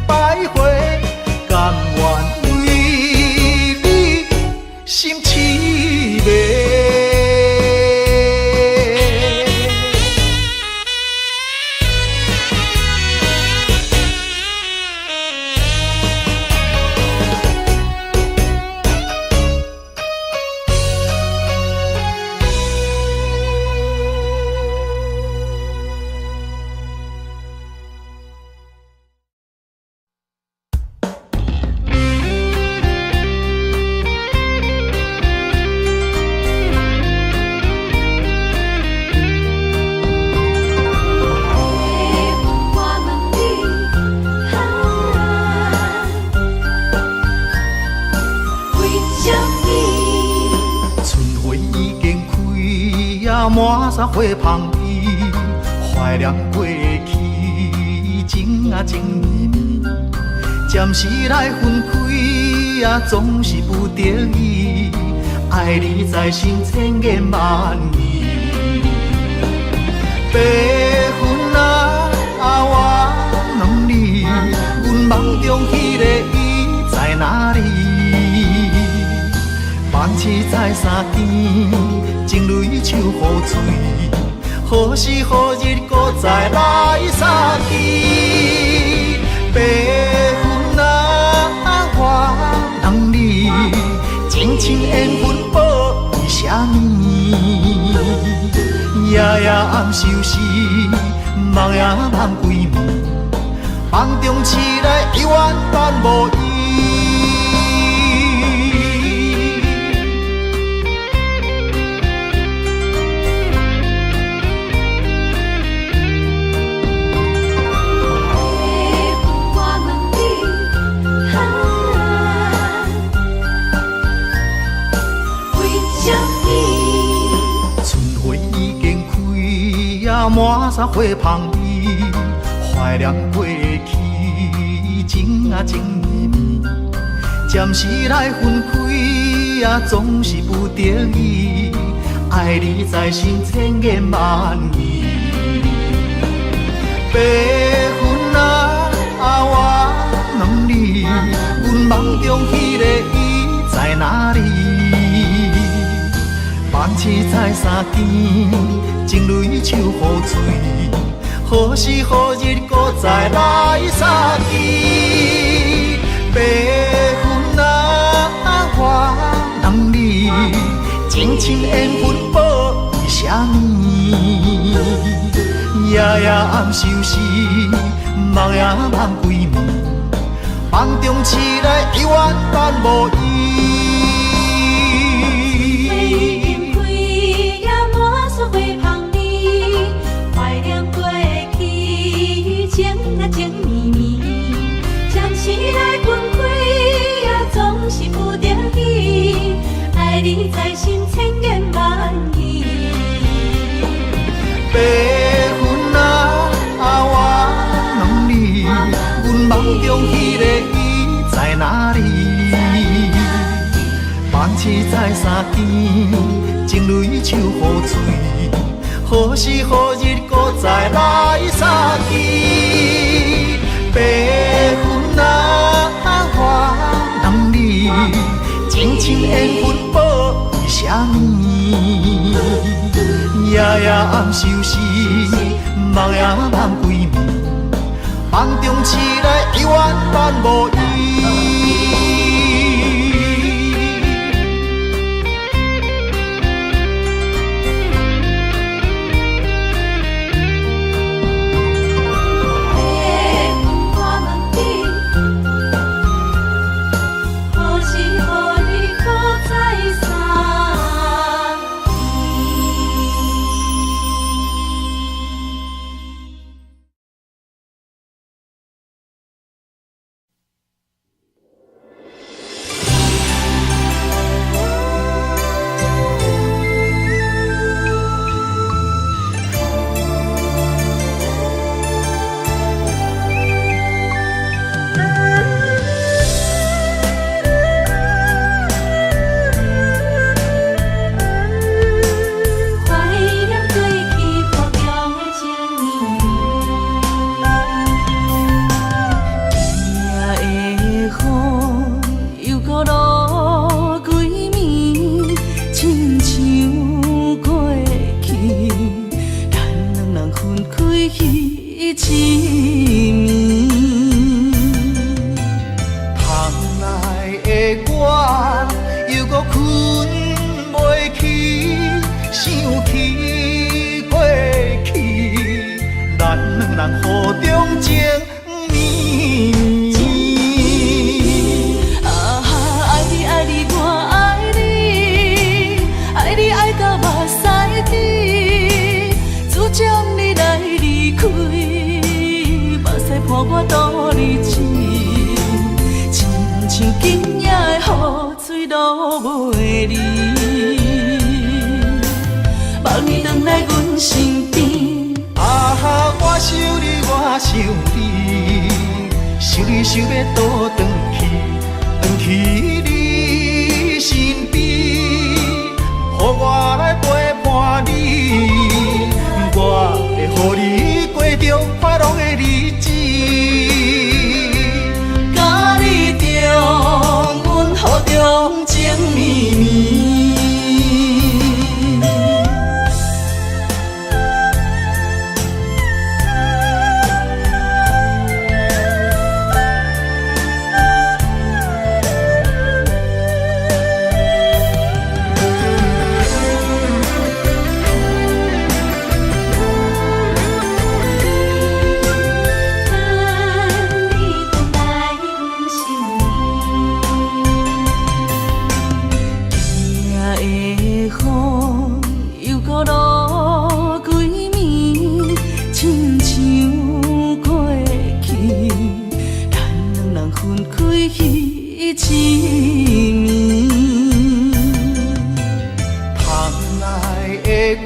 徘徊，甘願為你心痴迷。我問你，啊，為什麼？春花已經開啊，滿山花芳味，懷念過去，情啊情綿綿，暫時來分開啊，總是不得已，愛你在心千言萬語。白雲啊，我問你，阮夢中彼个伊在哪裡？夢醒在三更，情淚像雨水，何時何日閣再來相見？白雲啊，我問你，真情緣分報為啥物？暗相思，梦也梦规暝，梦中醒来犹原等无伊。我问你，哈，为什么？春花已经开啊，满山花香味，怀念过去，情啊情绵绵，暂时来分开啊，总是不得已，爱你在心，千言万语。白云啊，我问你，阮梦中彼个伊在哪里？梦醒在三更，情泪像雨水，何时何日阁再来相见？白云啊，我问你，情深缘分报为啥物？夜夜暗相思，梦也梦规暝，梦中醒来犹原等无伊。花已经开呀，满山花香味，怀念过去，情啊情绵绵，暂时来分开呀，总是不得已，爱你在心，千言万语。白云啊，我问你，阮梦中彼个伊在哪里？梦醒在三更，情泪像雨水，何时何日阁再来相见？白云啊，我问你，情深缘分报为啥物？夜夜暗相思，梦也梦规暝，梦中醒来犹原等无伊。白云，我问你，何时何日阁再相见？怀念过去雨中的情绵绵。今夜的雨又阁落规暝，亲像过去，咱两人分开彼一暝。窗内的我犹阁困袂去，想起过去，咱两人雨中情绵绵。啊，爱你爱你我爱你，爱你爱到目屎滴，自从你来离开，目屎伴我倒日子，亲像今夜的雨水落袂离，望你转来阮身边。啊，我想你，我想你，想你想欲倒转去，转去你身边，予我来陪伴你，我会予你过著快乐的日子。佮你重温雨中情绵绵。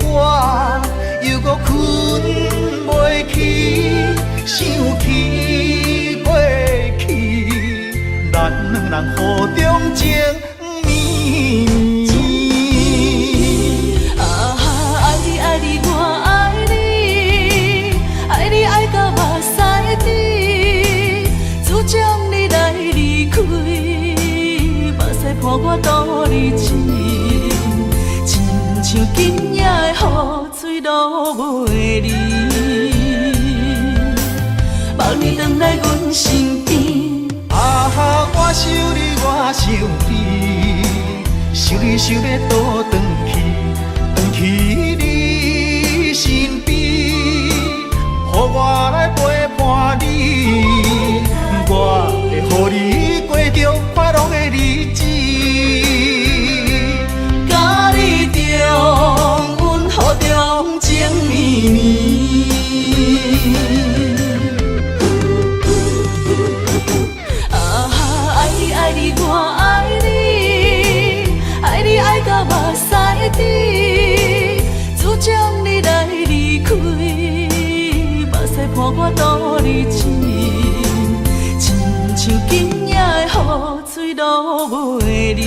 我，猶閣睏袂去，想起過去，咱兩人雨中情綿綿。啊，愛你愛你我愛你，愛你愛到目屎滴，自從你來離開，目屎伴我倒日子，親像今夜的雨水落袂離，望你轉來阮身邊。啊，我想你，我想你，想你想欲倒轉去，轉去你身邊，予我來陪伴你，我會予你過著快樂的日子。佮你重溫雨中情綿綿。啊，愛你愛你我愛你，愛你愛到目屎滴，自從你來離開，目屎伴我倒日子，親像今夜的雨水落袂離，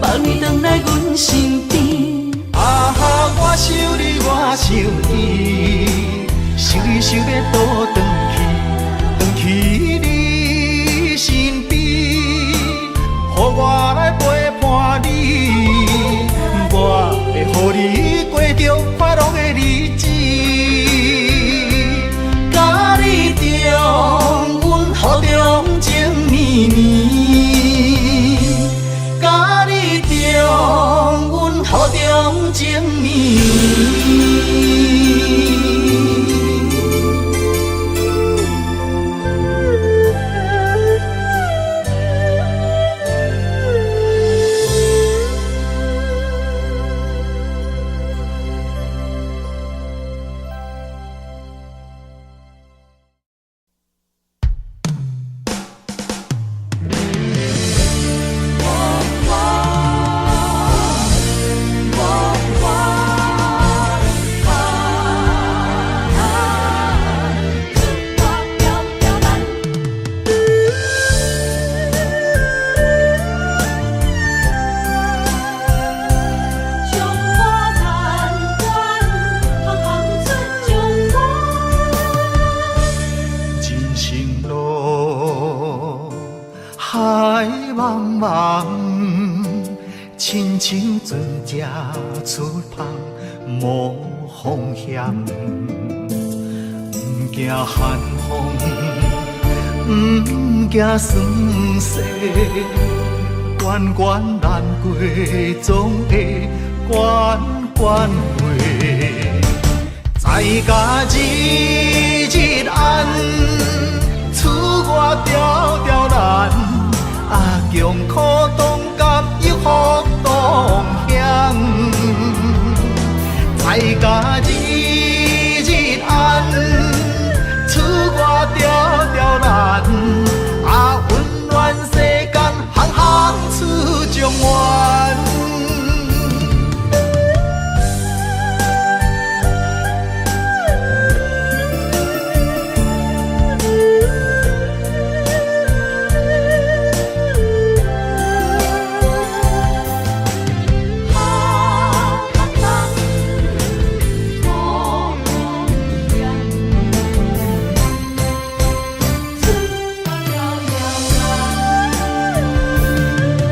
望你轉來阮身邊。啊，我想你，我想你，想你想欲倒轉去，轉去你身邊，予我來陪伴你，我會予你過著快樂的日子，佮你重溫雨中情綿綿，佮你重溫雨中情綿綿。人生路，海茫茫，親像船隻出帆無風險，毋驚寒風，毋驚霜雪，關關難過總會關關過。在家日日安，出外條條難，啊，窮苦當甘有福當享。在家日日安，出外條條難，啊，溫暖世間，行行出狀元。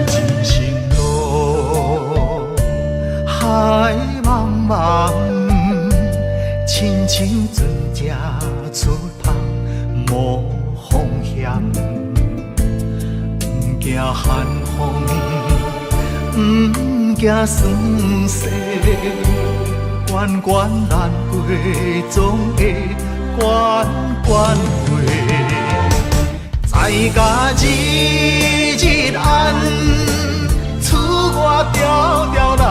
人生路，海茫茫，親像船隻出帆無風險，毋驚寒風，毋驚霜雪，關關難過總會關關過。在家日日安，出外條條難，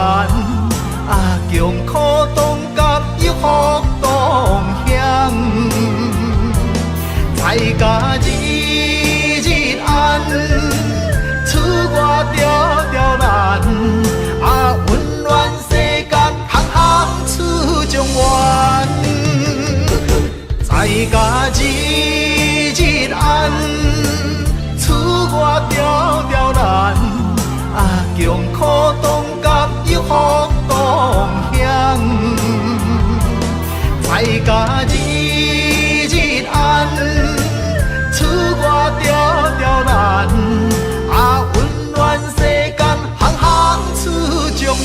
啊，窮苦當甘有福當享。在家日日安，出外條條難，啊，溫暖苦同甘，有福同享。在家日日安，出外条条难，啊，温暖世间，行行出状元。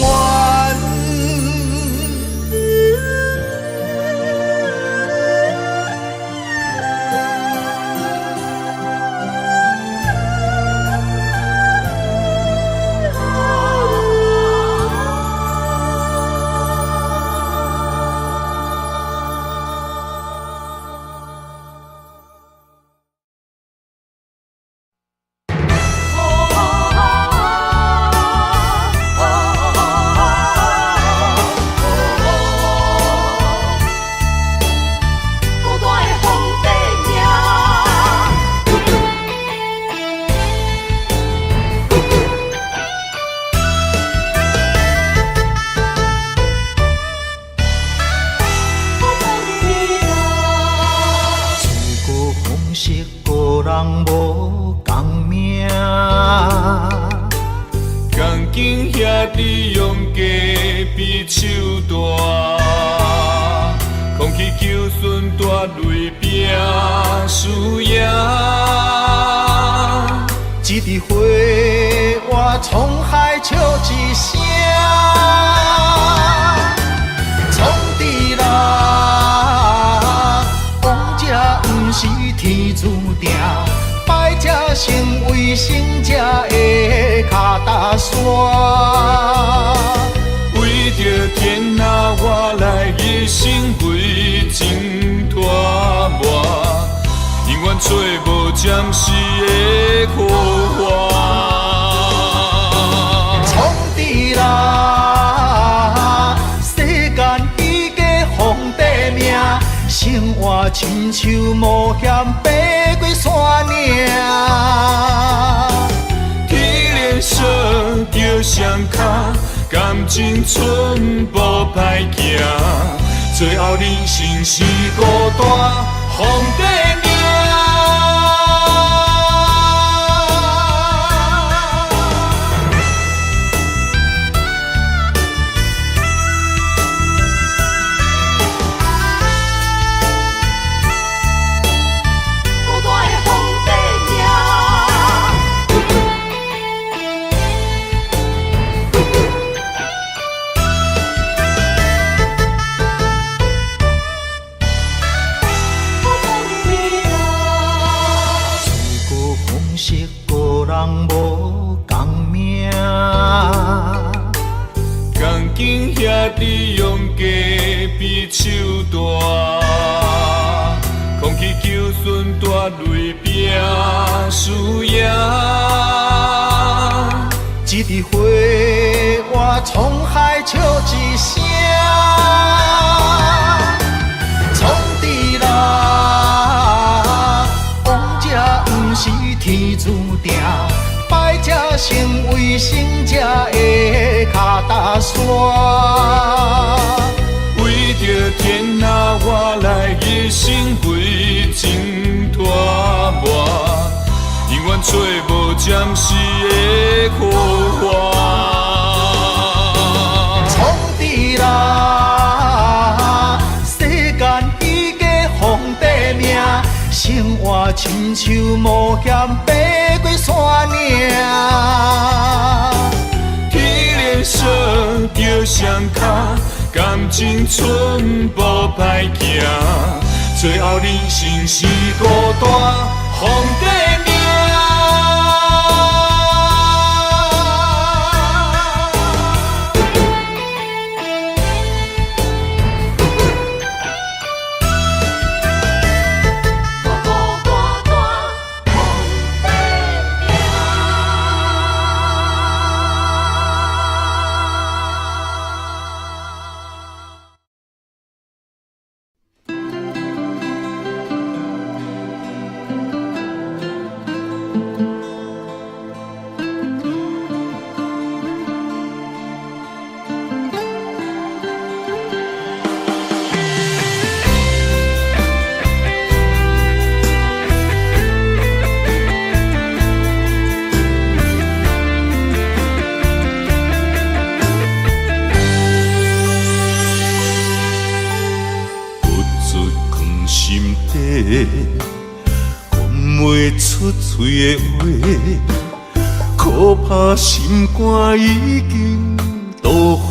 親像無嫌爬過山嶺，天連锁著双跤，感情寸步歹行，最后人生是孤单，皇帝命。一支花活沧海笑一声，创治人，王者毋是天注定，败者成为胜者的跤踏山。为著天下我来一生为情拖磨，永远找无暂时的火花。创治人，世间已经皇帝命，生活亲像无嫌爬过山岭。天连锁著双跤，感情寸步歹行，最后人生是孤单，皇帝命。講袂出喙的話，可怕心肝已經墮火。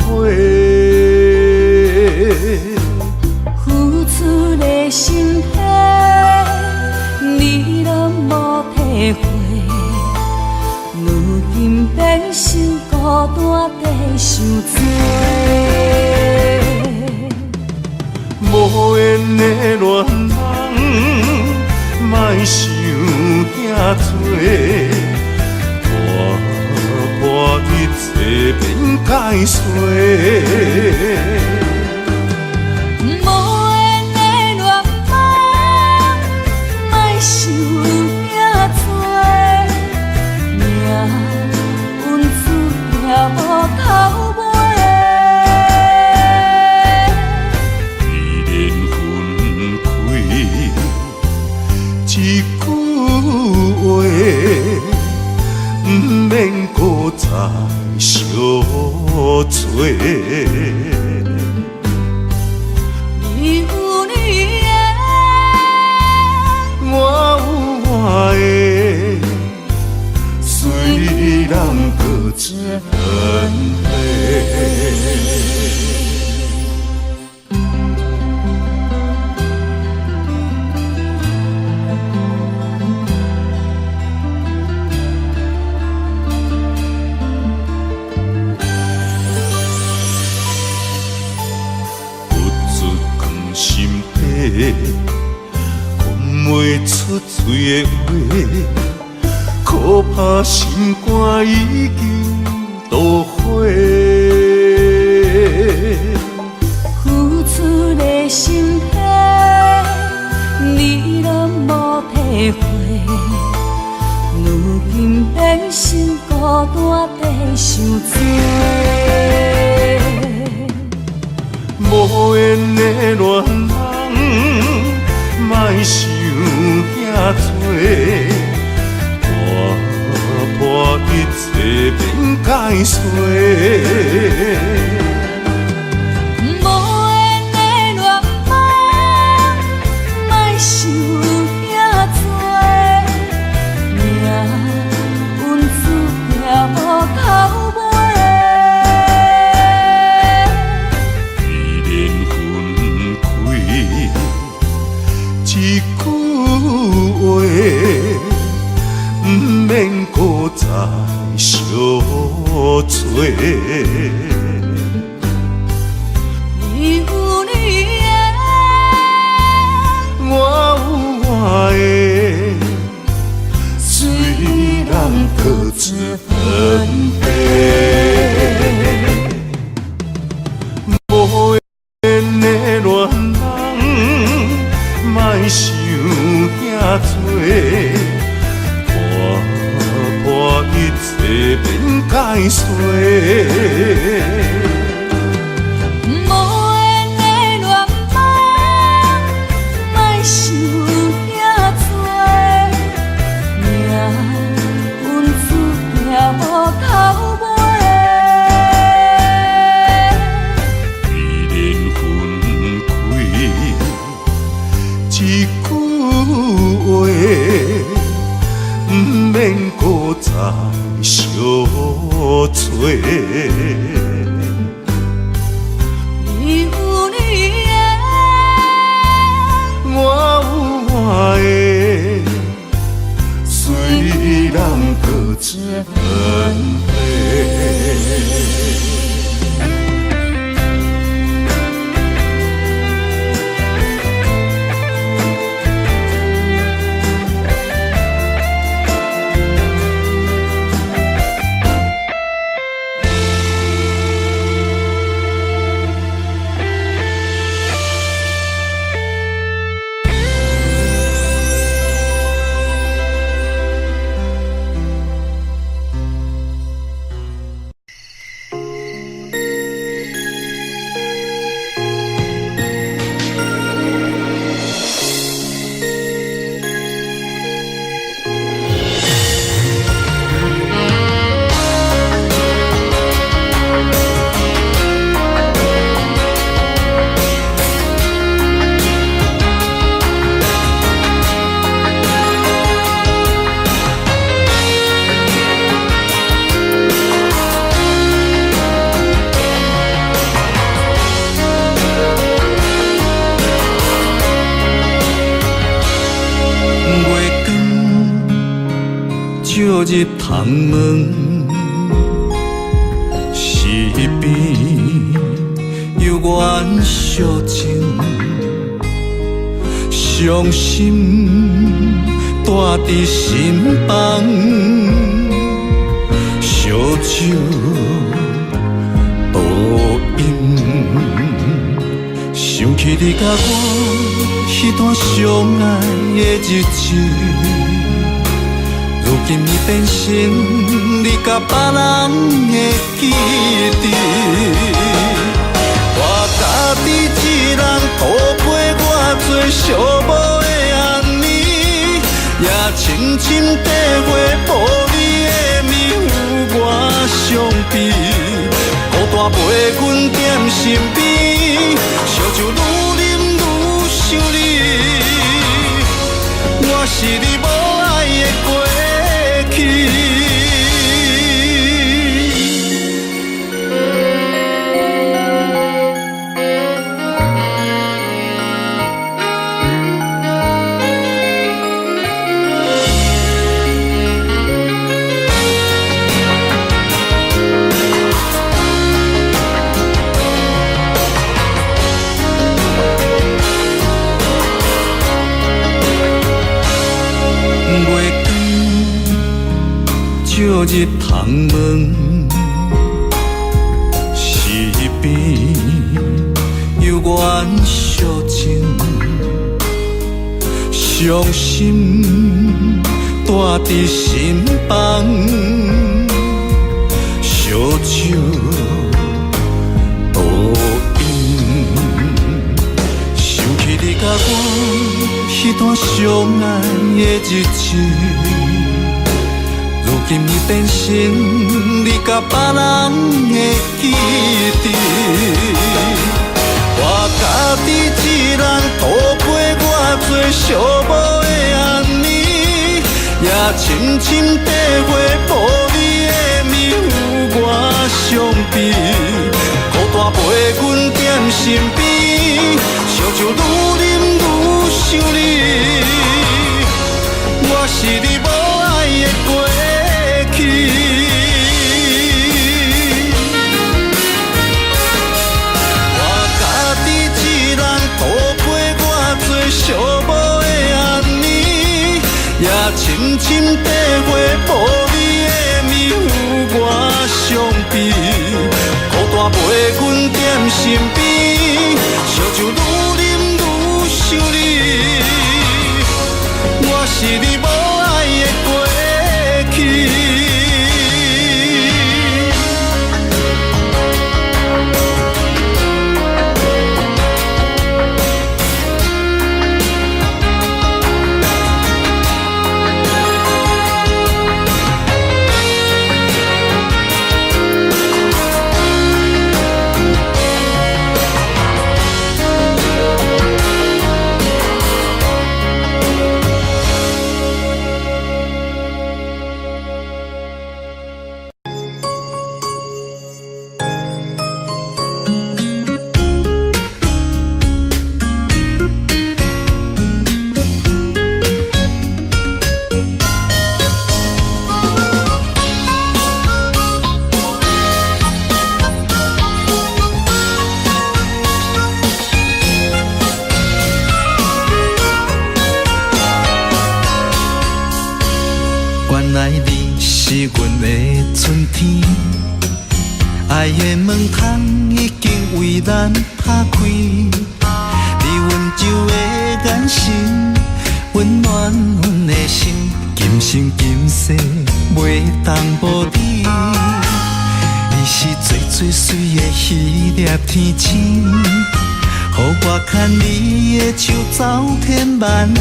付出的心血，你攏無體會，如今變成孤單在受罪。無緣的戀人，莫想遐多，看破一切免解釋。無緣的戀夢，莫想遐多，命運注定無頭尾。既然分開，一句話，毋免閣再相揣。你有你的，我有我的，雖然各自分飛。付出藏心底，講袂出喙的話，可怕心肝已經墮火。付出的心血，你攏無體會，如今變成孤單在受罪。無緣的戀人，莫想遐多，看破一切免解釋。無緣的戀夢，莫想遐多，命運注定無頭尾。既然分開，一句話，毋免閣再相揣。你有你的，我有我的，雖然各自分飛。無緣的戀人，莫想遐多，看破一切免解釋。無緣的戀夢，莫想遐多，命運注定無頭尾。既然分開，一句話，毋免閣再相揣。你有你的，我有我的，雖然各自分飛。入窗门，是边犹原相情，伤心蹛伫心房，烧酒倒饮，想起你佮我彼段相爱的日子。如今已变成你佮别人的记忆。我家己一人度过偌济寂寞的暗暝，也深深体会无你的暝有偌伤悲。孤单陪阮踮身边，烧酒愈饮愈想你，我是你无爱的过去。月光照入窗门，是边犹原相情，伤心蹛伫心房，烧酒倒饮，想起你佮我彼段相爱的日子。如今已变成你佮别人的记忆。我家己一人度过偌济寂寞的暗暝，也深深体会无你的暝有偌伤悲。孤单陪阮踮身边，烧酒愈饮愈想你，我是你无爱的过去。我家己一人度过偌济寂寞的暗暝，也深深体会无你的暝有偌伤悲。孤单陪阮踮身边，烧酒愈饮愈想你，我是你无爱的过去。原来你是阮的春天，爱的门窗已经为咱拍开。你温柔的眼神，温暖阮的心，今生今世袂当无你。你是最最媠的彼粒天星，予我牵你的手走天万里。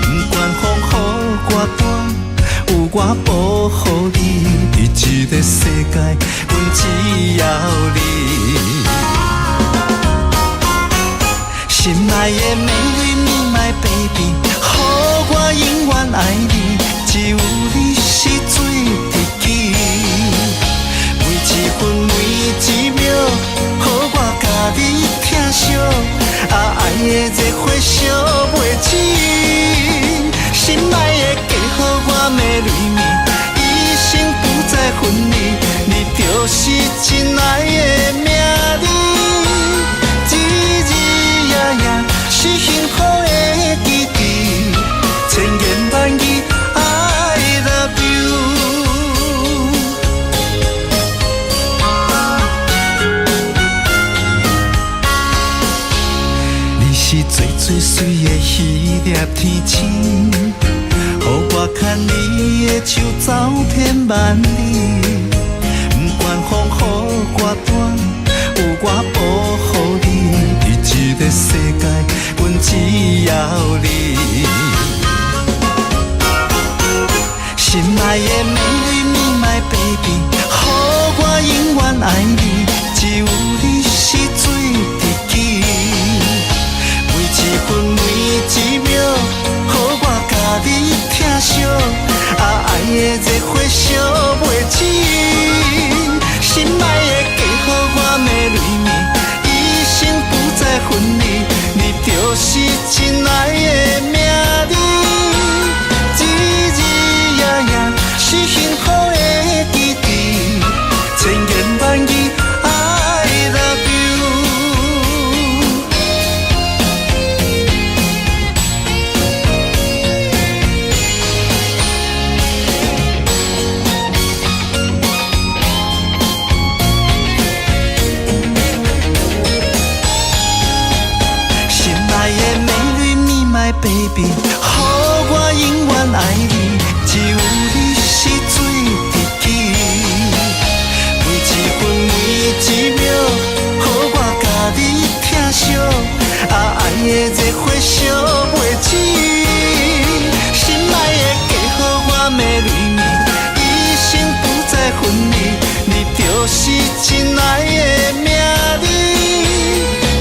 不管风雨偌大，有我保护你。伫这个世界，阮只要你。心爱的 Marry me my baby，予我永远爱你，只有你是最知己。每一分每一秒，予我佮你疼惜，啊，爱的热火烧袂止。心爱的，嫁予我 Marry me，就是亲愛的名字，日日夜夜是幸福的基地，千言萬語 I love you。你是最最媠的彼粒天星，予我牽你的手走遍萬里。不管風雨偌大，有我保護你。佇這个世界，阮只要你。心愛的美女，me my baby，予我永遠愛你，只有你是最知己。每一分每一秒，予我共你疼惜，啊，愛的熱火燒袂止。心愛的嫁予我的女兒，一生不再分離，你就是親愛的名字，日日夜夜是幸福的基地，千言萬語 I love you。心愛的美女，me my baby，予我永遠愛你，只有你是最知己。每一分每一秒，予我共你疼惜，啊，愛的熱火燒袂止。心愛的嫁予我的女兒，一生不再分離，你就是親愛的名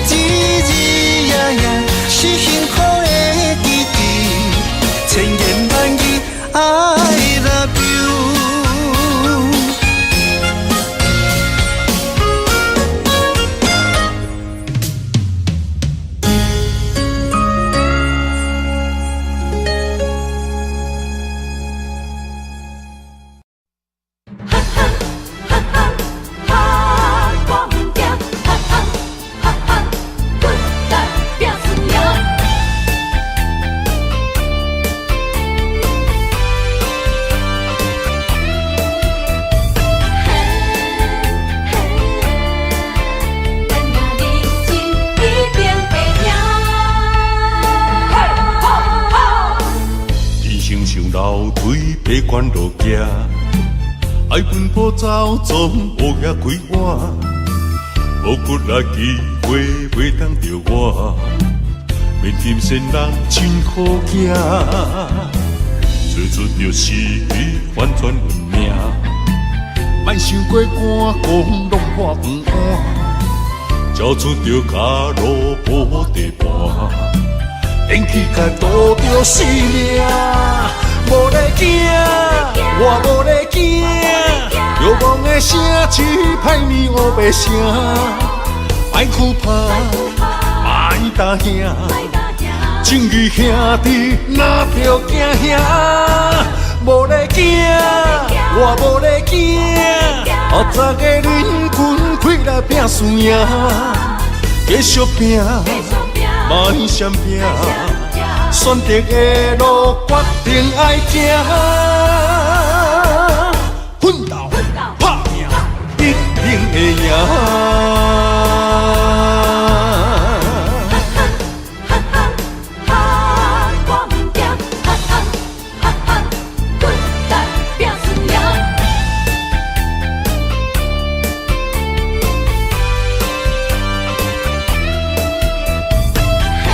字，日日夜夜是幸福的基地，千言萬語 I love you。哈哈哈哈哈，我毋驚，哈哈哈哈，骨力拼輸贏。嘿，嘿，咱若認真，一定會贏。嘿，吼，吼！人生像樓梯，爬懸落行，愛奔波走，總烏額開碗，無骨力機會袂當著我，免擔心人真好行，做出著時機反轉運命，莫想過趕講弄破飯碗，交出著跤路無地盤。電氣甲賭著性命，無咧驚，我無咧驚。流亡的城市歹暝烏白聲，莫惧怕，莫担惊，正義兄弟若著驚嚇，無咧驚，我無咧驚。後十个忍軍開來拼輸贏，繼續拼。莫閃避，選擇的路決定愛行，奮鬥拍拼，一定會贏。哈哈哈哈哈，我毋驚，哈哈哈哈，骨力拼輸贏。嘿，嘿，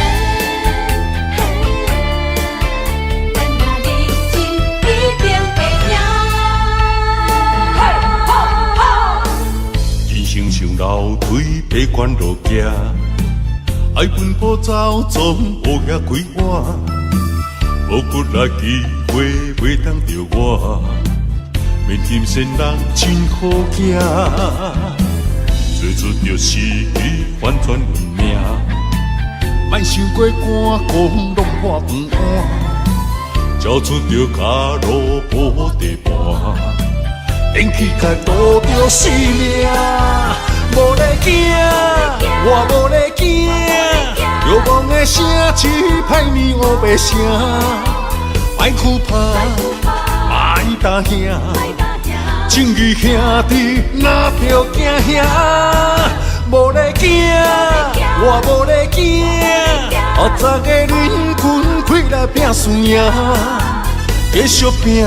咱若認真，一定會贏。嘿，吼，吼！人生像樓梯，爬懸落行，愛奔波走，總烏額開碗，無骨力機會袂當著我，免擔心人真好行，做出著時機反轉運命，莫想過趕講弄破飯碗，交出著跤路無地盤，连起来赌著性命。无咧惊，我无咧惊，欲望的声一歹暝乌白声，莫惧怕，莫担惊，正义兄弟若著惊吓，无咧惊，我无咧惊，后十个人群开来拼输赢，继续拼，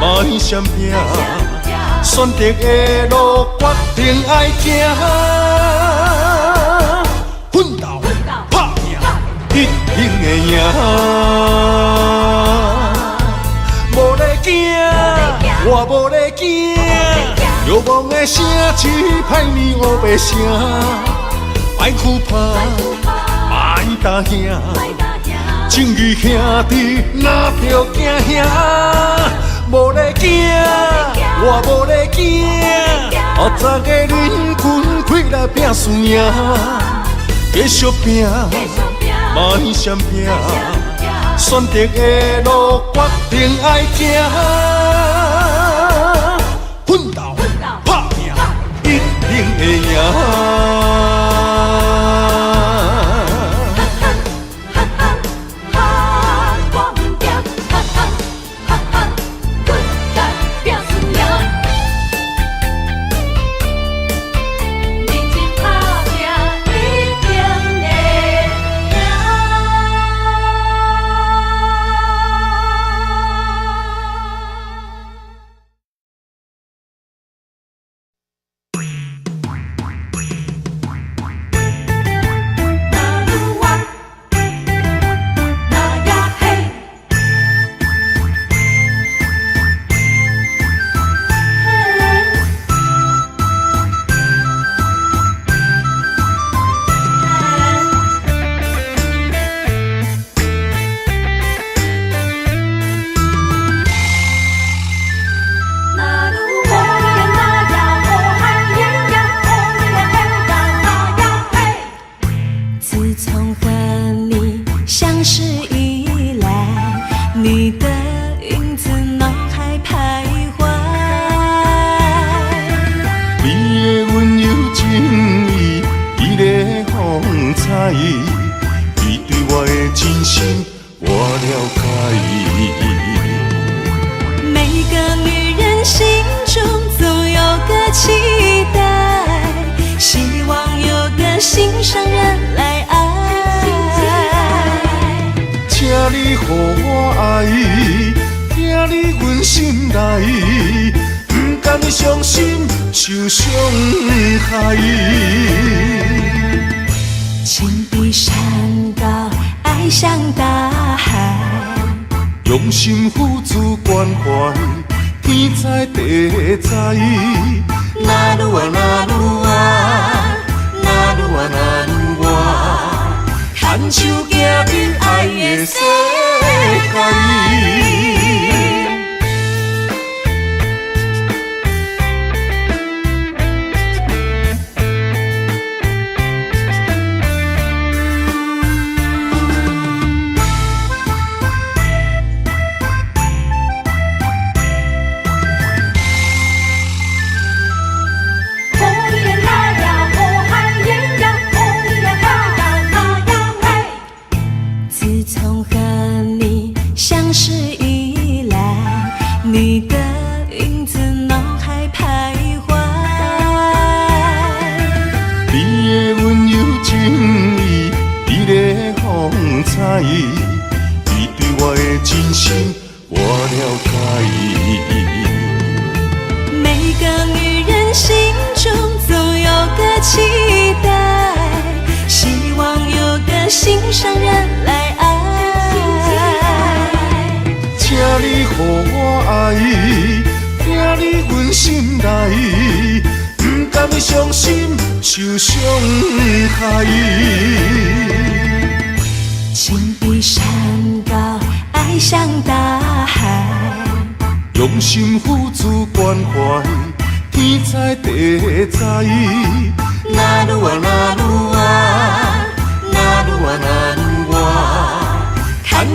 莫闪避。选择的路，决定爱行，奋斗、拍拼，一定会赢。无咧惊，我无咧惊，欲望的声一歹暝乌白声，莫惧怕，莫担惊，正义兄弟若著惊吓，无咧惊。我无咧惊，后十个人群开来拼输赢，继续拼，莫闪避，选择的路决定爱行，奋斗、拍拼，一定会赢。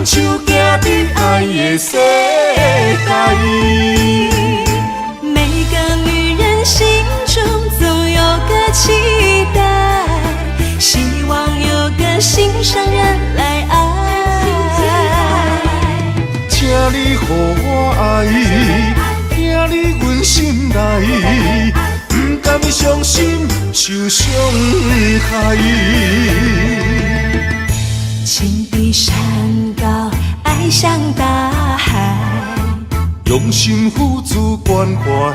手行伫爱的世界。每個女人心中總有個期待，希望有個心上人來愛。請你予我愛，疼你阮心內，不甘傷心受傷害。情比山高，愛像大海。用心付出關懷，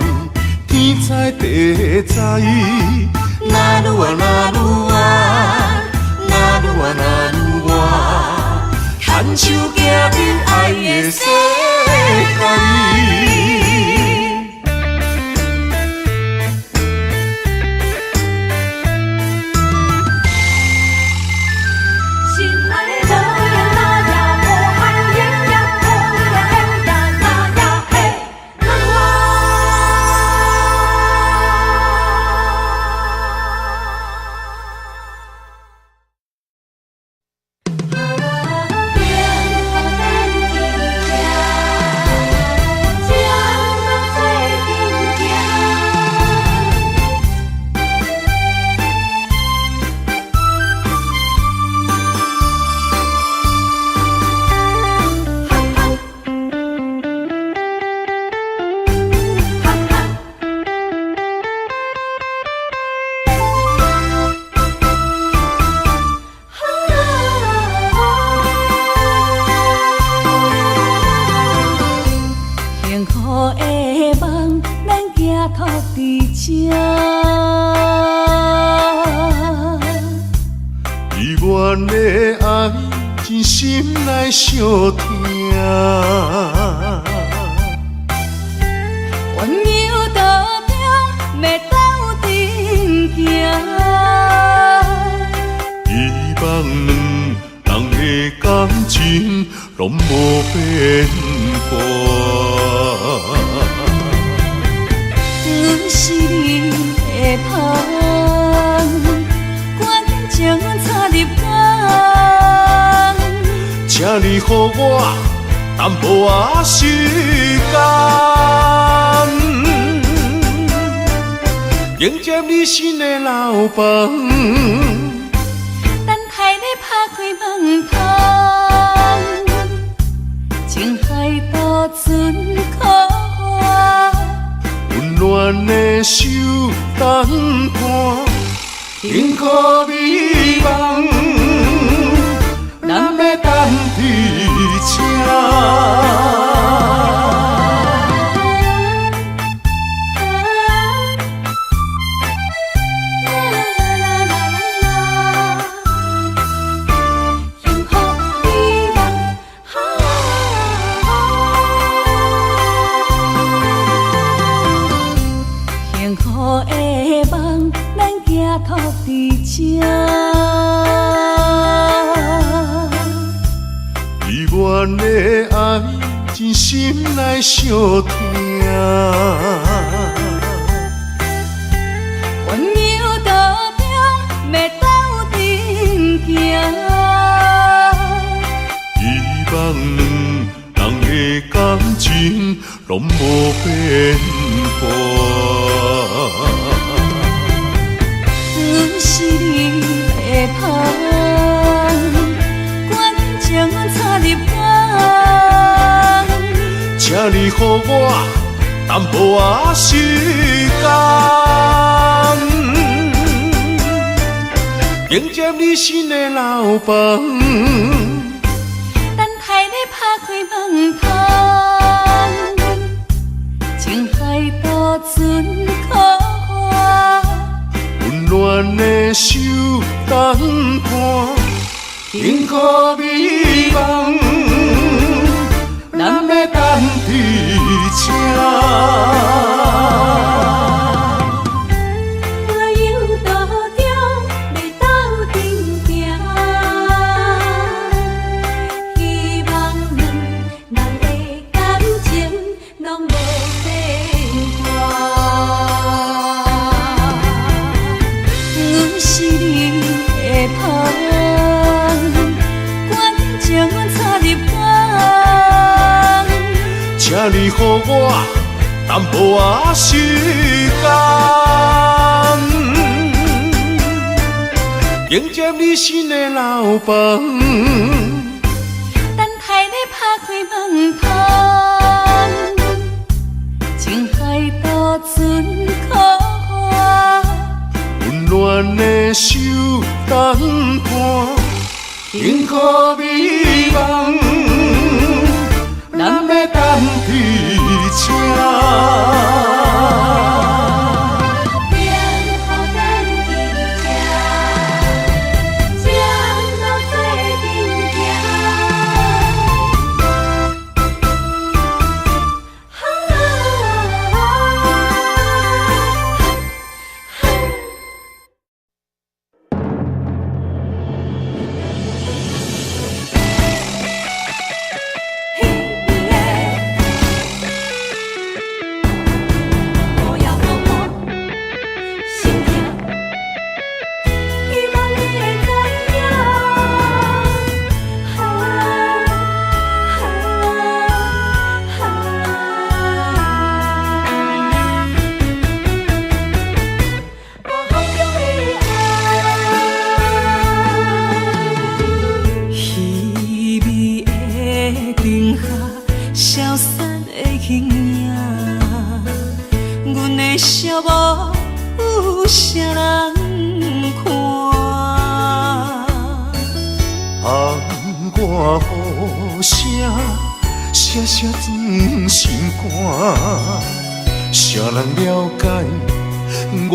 天知地知。那魯啊那魯啊，那魯啊那魯啊，牽手行入愛的世界。幸福的夢，咱寄託佇這。以阮的愛，真心來相疼。鸳鸯道中欲鬥陣行，希望兩人的感情攏無變卦。阮是你的芳，趕緊將阮帶入房。請你予我淡薄仔時間，迎接你新的樓房。等待你拍開門窗，情海渡船苦岸，溫暖的手等伴，幸福美夢，咱欲等佇這。幸福美夢，幸福的夢，咱寄託佇這。以阮的愛，真心來相疼。鸳鸯道中欲鬥陣行，希望兩人的感情攏無變卦。阮是你的芳，趕緊將阮帶入房。請你予我淡薄仔時間，迎接你新的樓房。等待你拍開門窗，情海渡船苦岸，溫暖的手等伴，幸福美夢，咱欲等佇這。鸳鸯道中欲鬥陣行，希望兩人的感情攏無變卦。阮是你的芳，趕緊將阮帶入房。請你予我淡淡薄仔时间，迎接你新的楼房。等待你拍开门窗，情海渡船苦岸，温暖的手等伴，幸福美梦，咱欲等伫这。幸福等伫这，情路做阵行。我要多么心痛，希望你会知影。啊啊啊！我风中的爱。稀微的灯下，消散的形影，阮的寂寞有啥人看？窗外雨声，声声钻心肝，谁人了解我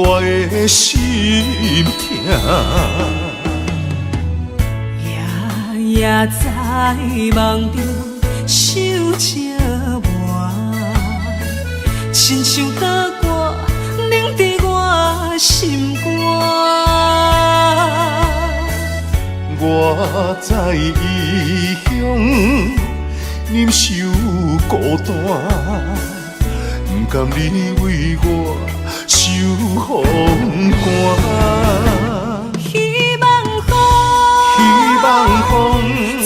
的心痛？夜夜在梦中受折磨，亲像刀割，冷伫我心肝。我在异乡忍受孤单，不甘你为我受风寒。希望风，希望风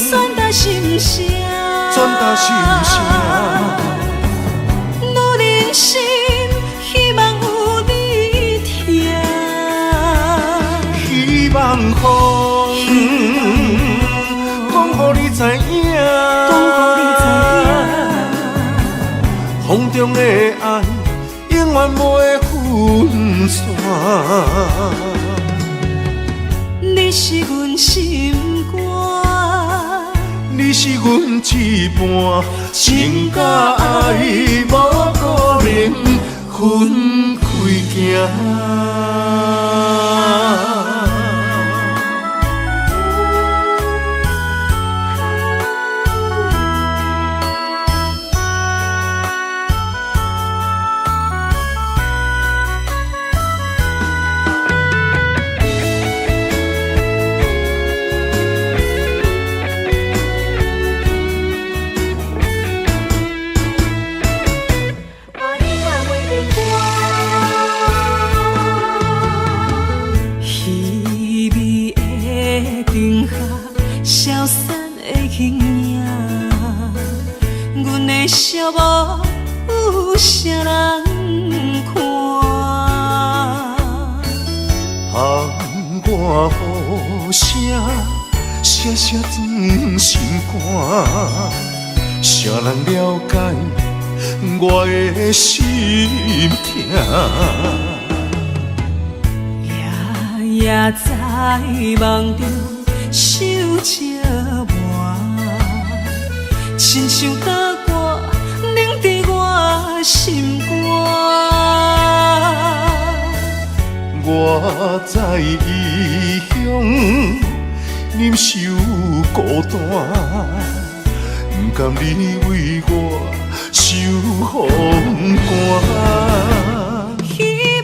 传达心声，传达心声。女人心，希望有你疼。希望风讲予你知影，讲予你知影，风中的爱永远袂分散。你是阮心肝，你是阮一半，情佮爱无可能分开行。爱永远袂变卦。稀微的灯下，消散的形影，阮的寂寞有啥人看？窗外雨声，声声钻心肝，谁人了解我的心痛？夜夜在梦中受折磨，亲像刀割，冷伫我心肝。我在异乡忍受孤单，不甘你为我受风寒。希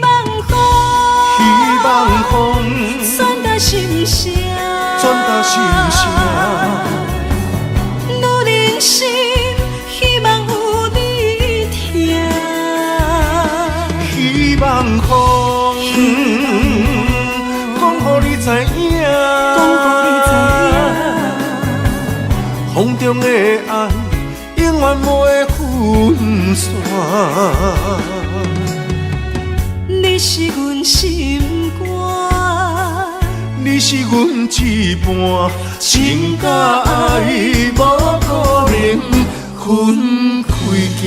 望风，希望风传达心声，传达心声。女人心，希望有你疼。希望风讲予你知影，讲予你知影，风中的爱永远袂分散。是阮一半，情佮爱无可能分开行。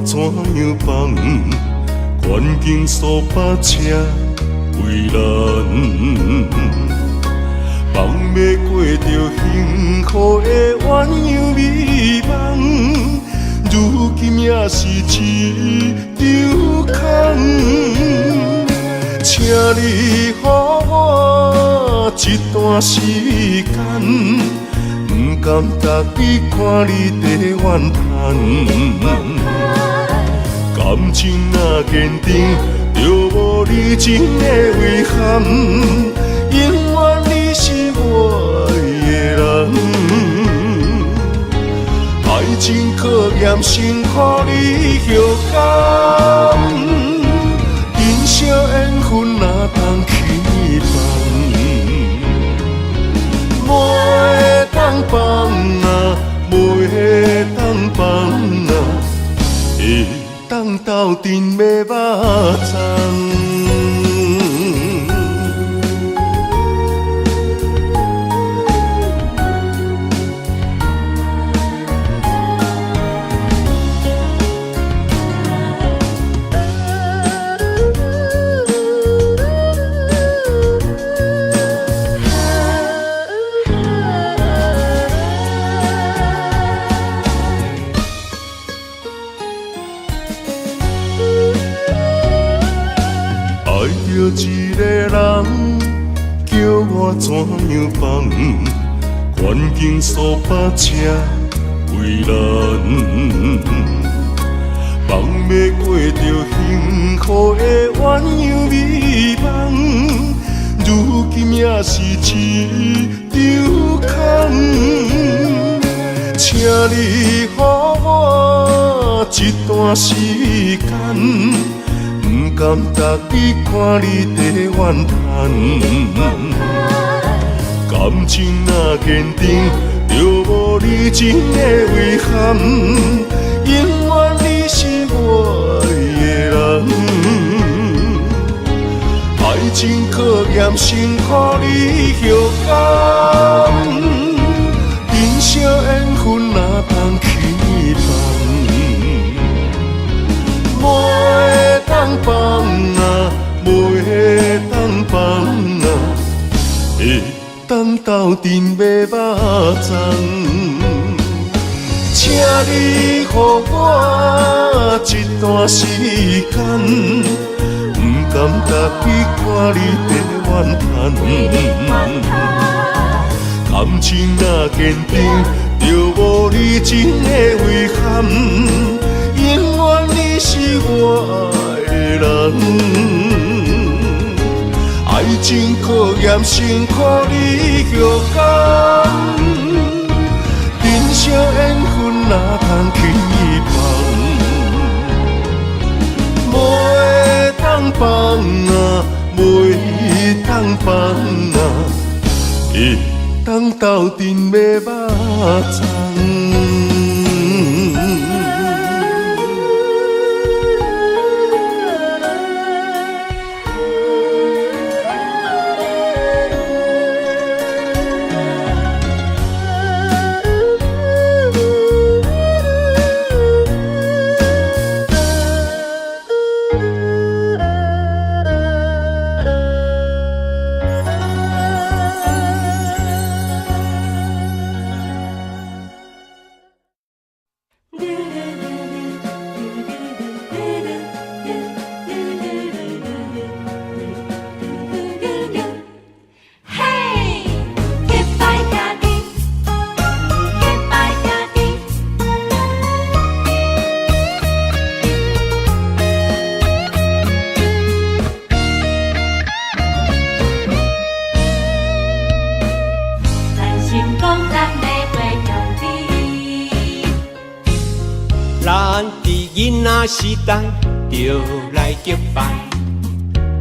怎样放？环境数百车为难，放袂过著幸福的鸳鸯美梦，如今也是一场空。请你予我一段时间，不甘逐日看你在怨叹。感情若坚定，就无离情的遗憾。永远你是我爱的人，爱情考验辛苦你休工，珍惜缘分哪通去放？袂当放啊，袂当放啊，会当斗阵欲肉粽。一个人叫我怎样放？环境数百车为难，放袂过著幸福的鸳鸯美梦，如今也是一场空。请你予我一段时间。不甘逐日看你在怨叹，感情若坚定，就无离情的遗憾。永远你是我爱的人，爱情考验辛苦你休工，珍惜缘分哪通去放？袂当放啊，袂当放啊，会当斗阵欲肉粽。请你予我一段时间，不甘逐日看你在怨叹。感情若坚定，就无离情的遗憾。永远你是我爱的人，爱情考验辛苦你休工，珍惜缘分哪通去放？袂当放啊，袂当放啊，会当斗阵欲肉粽。咱佇囡仔時代就來結拜，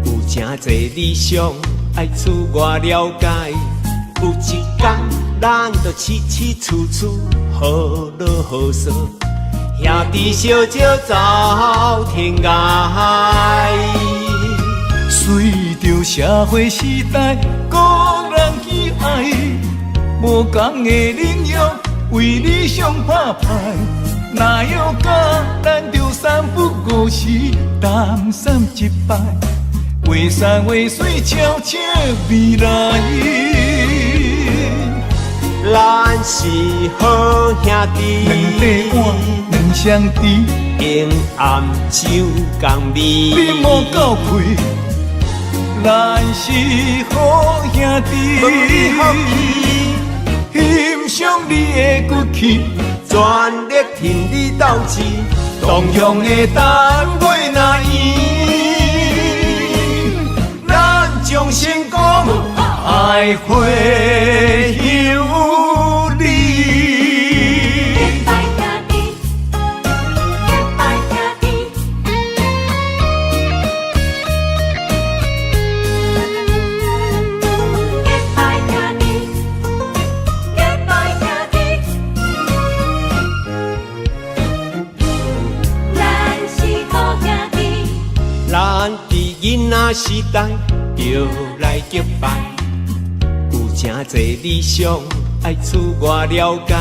有誠濟理想愛自我了解。有一工咱就起起厝厝好落好趖，兄弟相招走天涯。隨著社會時代，各人去愛，無仝的領域，為理想拍拼。若欲加，咱就三不五時，擔心一擺，話山話水，悄悄未來。咱是好兄弟，兩塊碗兩相甜，永暗酒共味。你莫鬥氣，咱是好兄弟，欣賞你的骨氣，全力挺你鬥志，同鄉的等月若圓，咱將成功愛會有你。拜兄弟，拜兄弟，拜兄弟，拜兄弟，咱是好兄弟。咱佇囡仔時代就來結拜，有誠濟理想愛自我了解。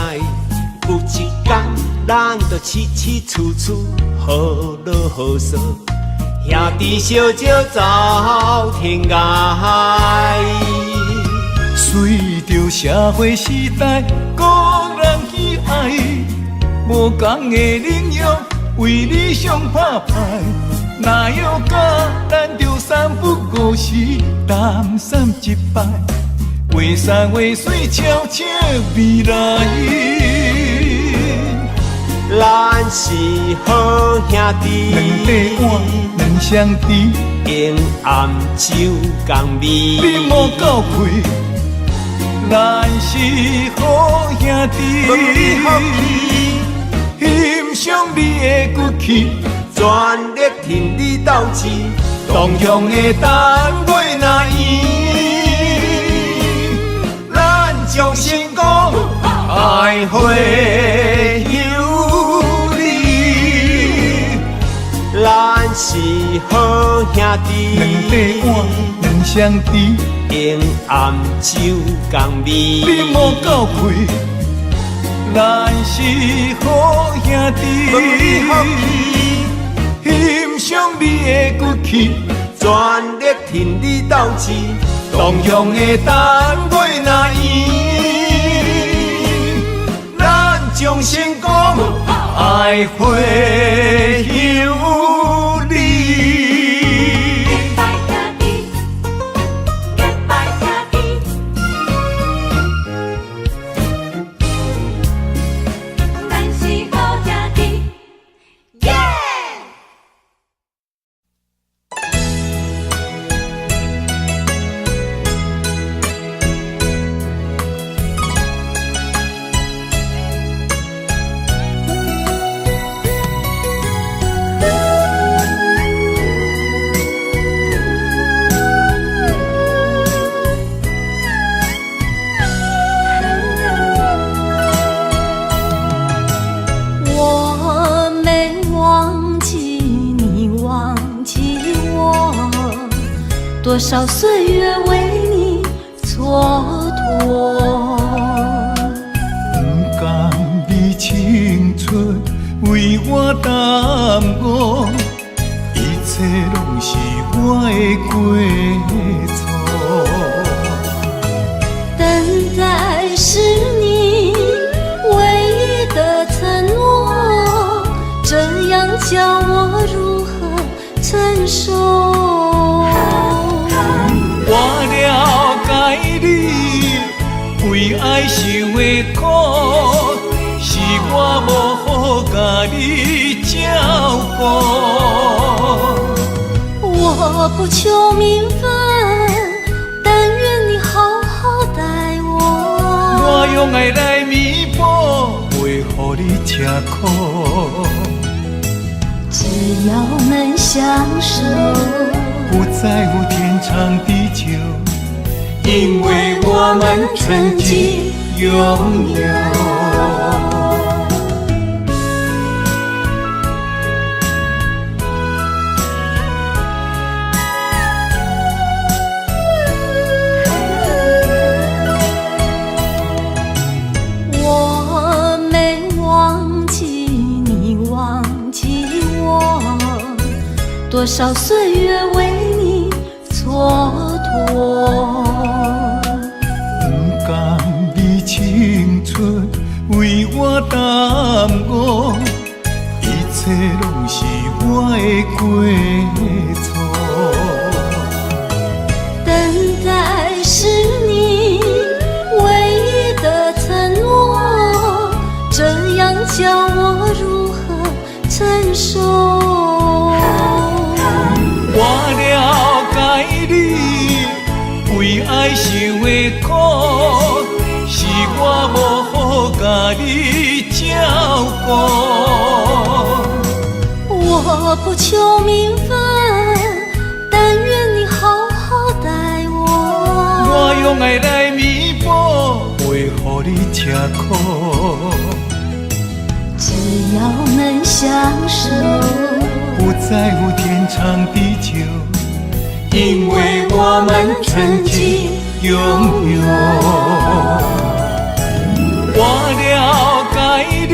有一工咱就起起厝厝好落好趖，兄弟相招走天涯。隨著社會時代，各人去愛，無仝的領域，為理想拍拼。若欲加，咱就三不五時，擔心一擺，話山話水，悄悄未來。咱是好兄弟，兩塊碗兩相甜，永暗酒共味。你莫鬥氣，咱是好兄弟，欣賞你的骨氣，全力挺你鬥志，同鄉的等月若圓，咱將成功愛會有你。咱是好兄弟，兩塊碗兩相甜，永暗酒共味。你莫鬥氣，咱是好兄弟，欣賞你的骨氣，全力挺你鬥志，同鄉的等月若圓，咱將成功愛會有你。拜兄弟，拜兄弟，咱是好兄弟，耶！我沒忘記你，忘記我，多少歲月為你蹉跎。不甘你青春為我耽誤，一切攏是我的過錯。等待是你唯一的承諾，這樣叫我如何承受？我了解你為愛受的苦，是我無好共你照顧。我不求名分，但願你好好待我。我用愛來彌補，袂予你吃苦。只要能相守，不在乎天長地久，因為我們曾經擁有。我沒忘記你，忘記我，多少歲月為你蹉跎。不甘你青春為我耽誤，一切攏是我的過錯。等待是你唯一的承諾，這樣叫我如何承受？我了解你為愛受的苦，是我無好共你照顧。我不求名分，但願你好好待我。我用愛來彌補，袂予你吃苦。只要能相守，不在乎天長地久，因為我們曾經擁有。我了解你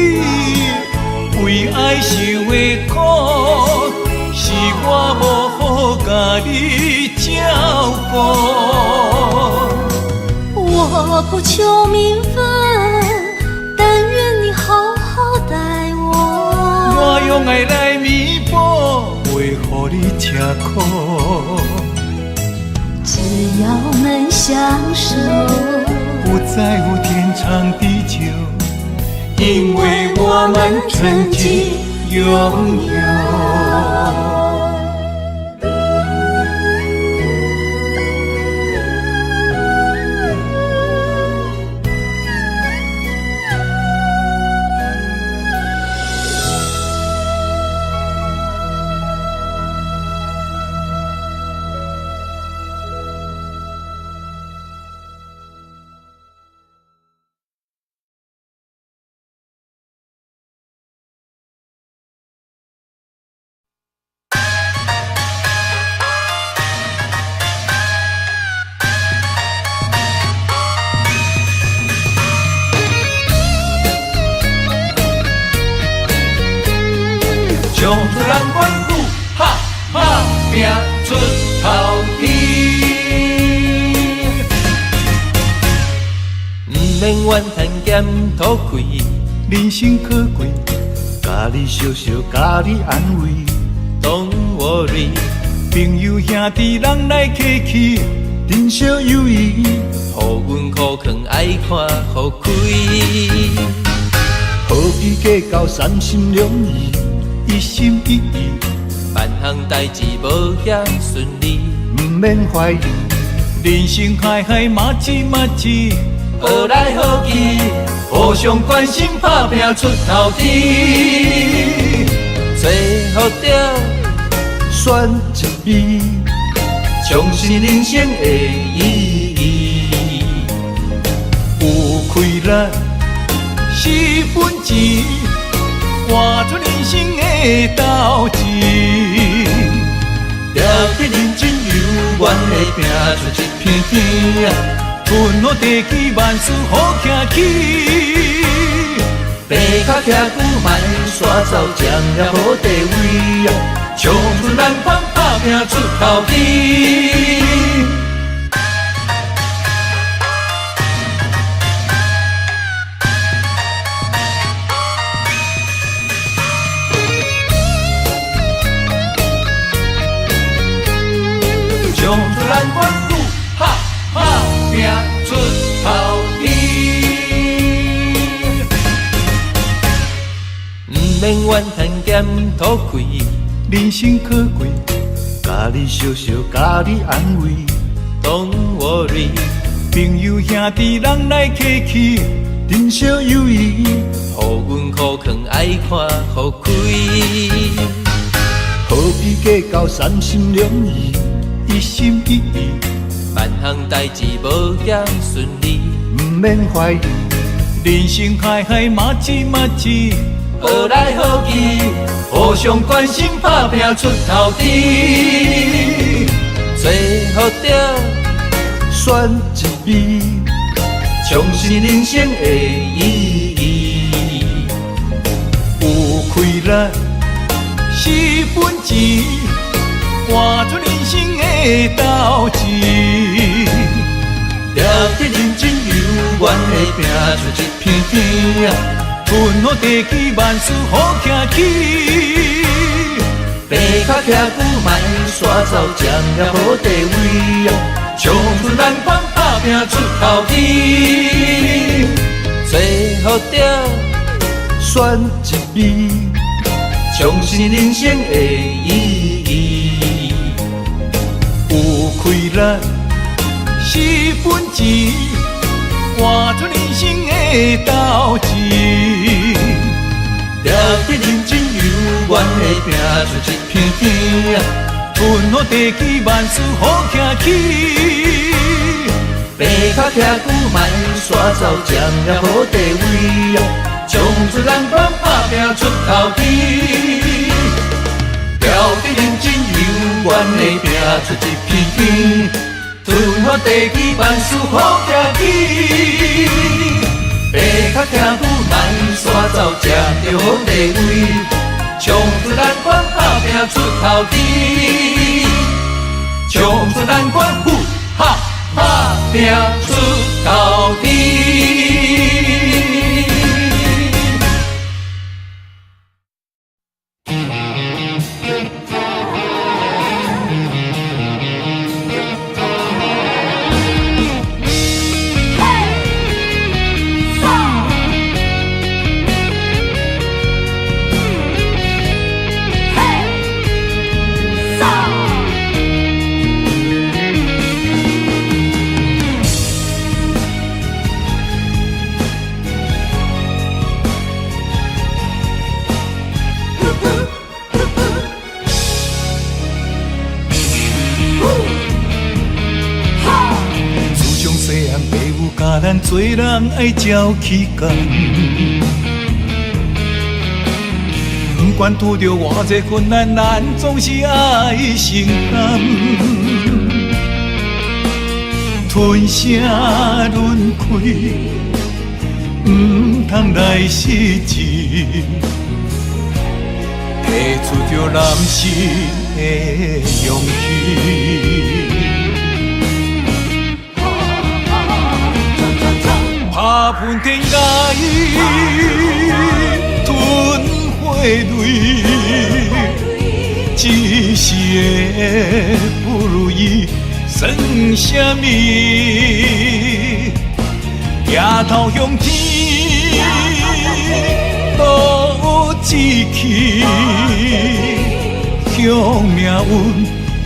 為愛受的苦，是我無好共你照顧。我不求名分，但願你好好待我。我用愛來彌補，袂予你吃苦。只要能相守，不在乎天長地久，因為我們曾經擁有。衝出難關，呼哈打拼出頭天。毋免怨叹兼土氣，人生可貴，共你相惜，共你安慰。 Don't worry，朋友兄弟人來客氣，珍惜友誼，予阮苦囥愛看予開。何必計較三心兩意，一心一意，萬項代誌無遐順利，毋免懷疑。人生海海麻糬麻糬，學來學去，互相關心打拼出頭天。找予著選擇美，重新人生的意義。有氣力是本錢，活出人生的鬥志。著去認真猶原會拼出一片天。阮好地基萬事好徛起。爬較徛久，莫煞走，占了好地位。衝出難關，打拼出頭天。衝出難關，呼哈打拼出頭天。毋免怨叹兼土氣，人生可貴，共你相惜，共你安慰。 Don't worry，朋友兄弟人來客氣，珍惜友誼，予阮苦囥愛看予開。何必计较三心两意，一心一意，万项代志无遐顺利，毋免怀疑。人生海海嘛一嘛一，学来学去，互相关心打拼出头天。找予著选一味，重拾人生的意义。有气力是本钱，活出人生的斗志。抓著认真犹原会拼出一片天。吞予地基，万事好徛起。爬较徛久，莫煞走，占了好地位。冲出难关，打拼出头天。找予著选一味，重拾人生的意义。有气力是本钱，活出人生的斗志。抓著认真犹原会拼出一片天。吞予地基，万事好徛起。爬较徛久，莫煞走，占了好地位。冲出难关，打拼出头天。抓著认真犹原会拼出一片天。吞予地基，万事好徛起。爬较徛久，莫煞走，占著好地位。冲出难关，打拼出头天。冲出难关，呼哈打拼出头天。咱做人爱照起工，不管拄著偌济困难，咱总是爱承担。吞声忍气，毋通来失志，提出著男性的勇气。拍喷天涯，吞火泪，一时的不如意算啥物？抬头向天，落志气，向命运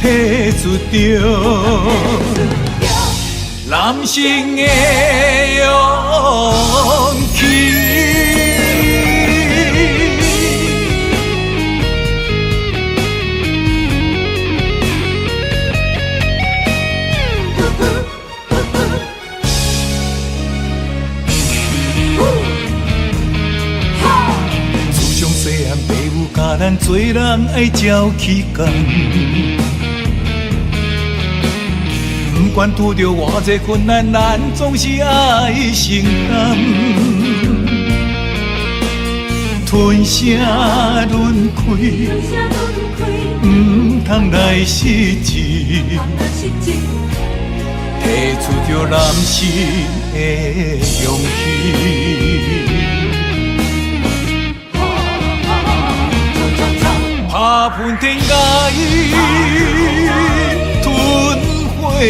提出著男性的勇气。自从细汉，爸母教咱做人爱照起工。不管拄著偌济困难，咱总是爱承担。吞声忍气，毋通来失志，提出著男性的勇气。拍喷天涯，吞火泪，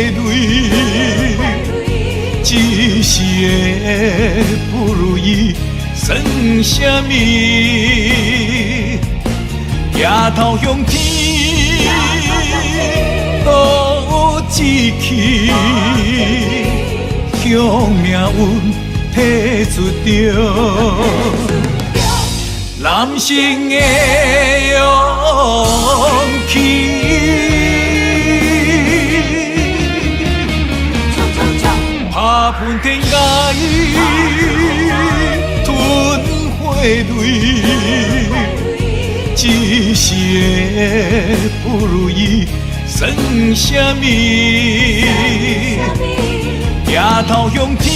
一时的不如意算啥物？抬头向天，落志气，向命运提出著男性的勇气。气。拍喷天涯，吞血泪，一时的不如意算啥物？抬头向天，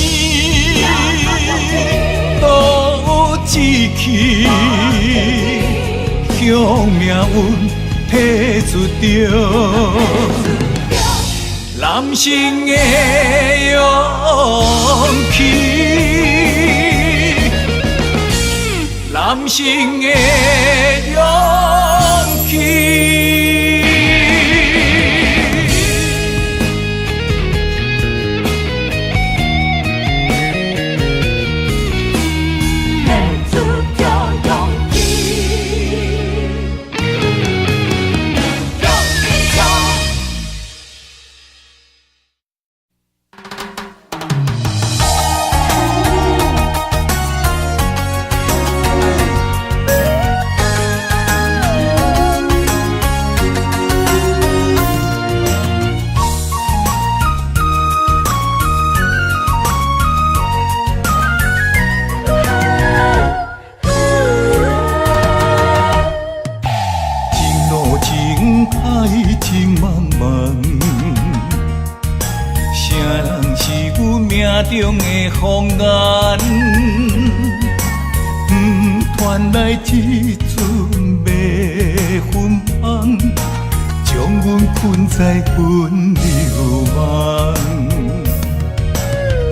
落志气，向命运提出著男性的勇气，男性的勇气。中的风眼，不传来这阵袂芬芳，将阮困在温柔梦。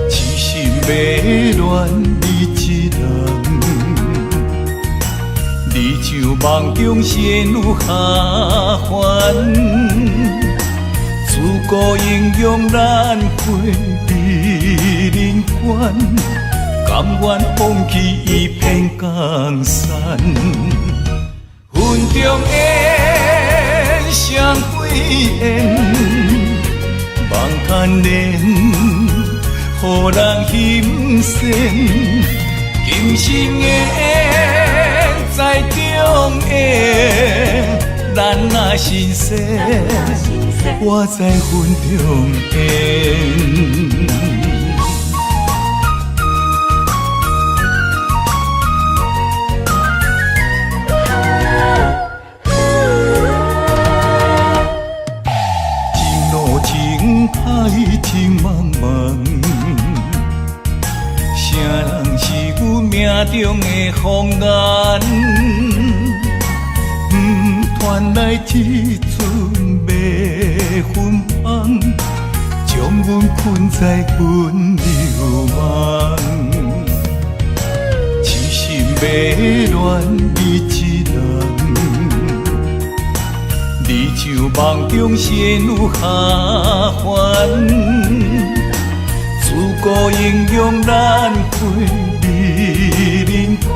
痴心迷恋你一人，你像梦中仙女下凡。自古英雄难过美人关，甘愿放弃一片江山。云中雁，双飞燕，梦牵连，予人心善。今生缘再重演，咱若神仙。我在云中缘。情路情海情茫茫，啥人是阮命中的风眼？不传来这阵袂芬芳，将阮困在温柔梦。痴心迷恋你一人，你像梦中仙女下凡。自古英雄难过美人关，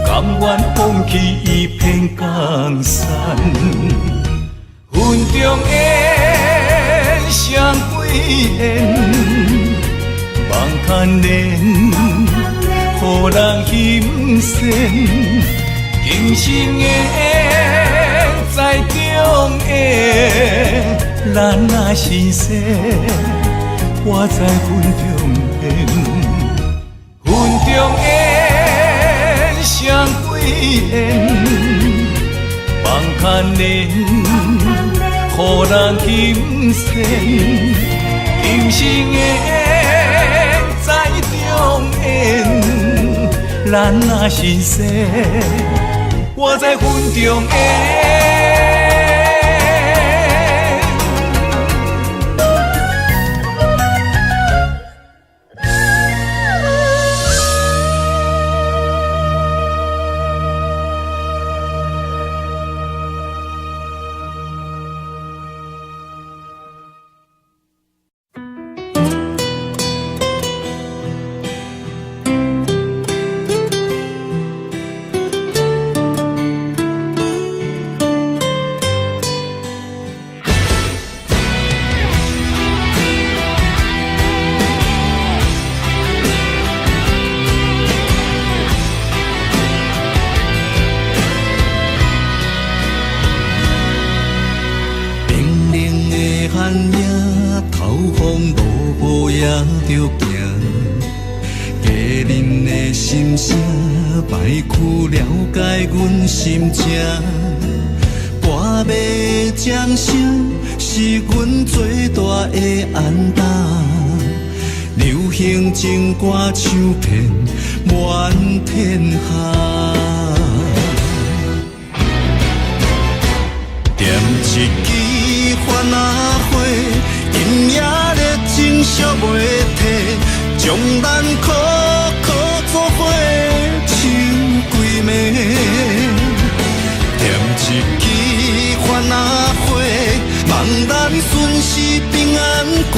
甘愿放弃一片江山。云中雁，双飞燕，梦牵连，予人心善。今生缘再重演，咱若神仙，我在云中缘。云中雁，双飞燕，梦牵连，予人心善。今生缘再重演，咱若神仙，我在云中缘。情著行。家人的心声，莫去了解阮心情。半暝钟声是阮最大的安胆。流行情歌唱遍满天下。点一支番仔花，今夜热情烧袂退，将咱苦苦做伙唱规暝。点一支番仔花，望咱顺时平安过，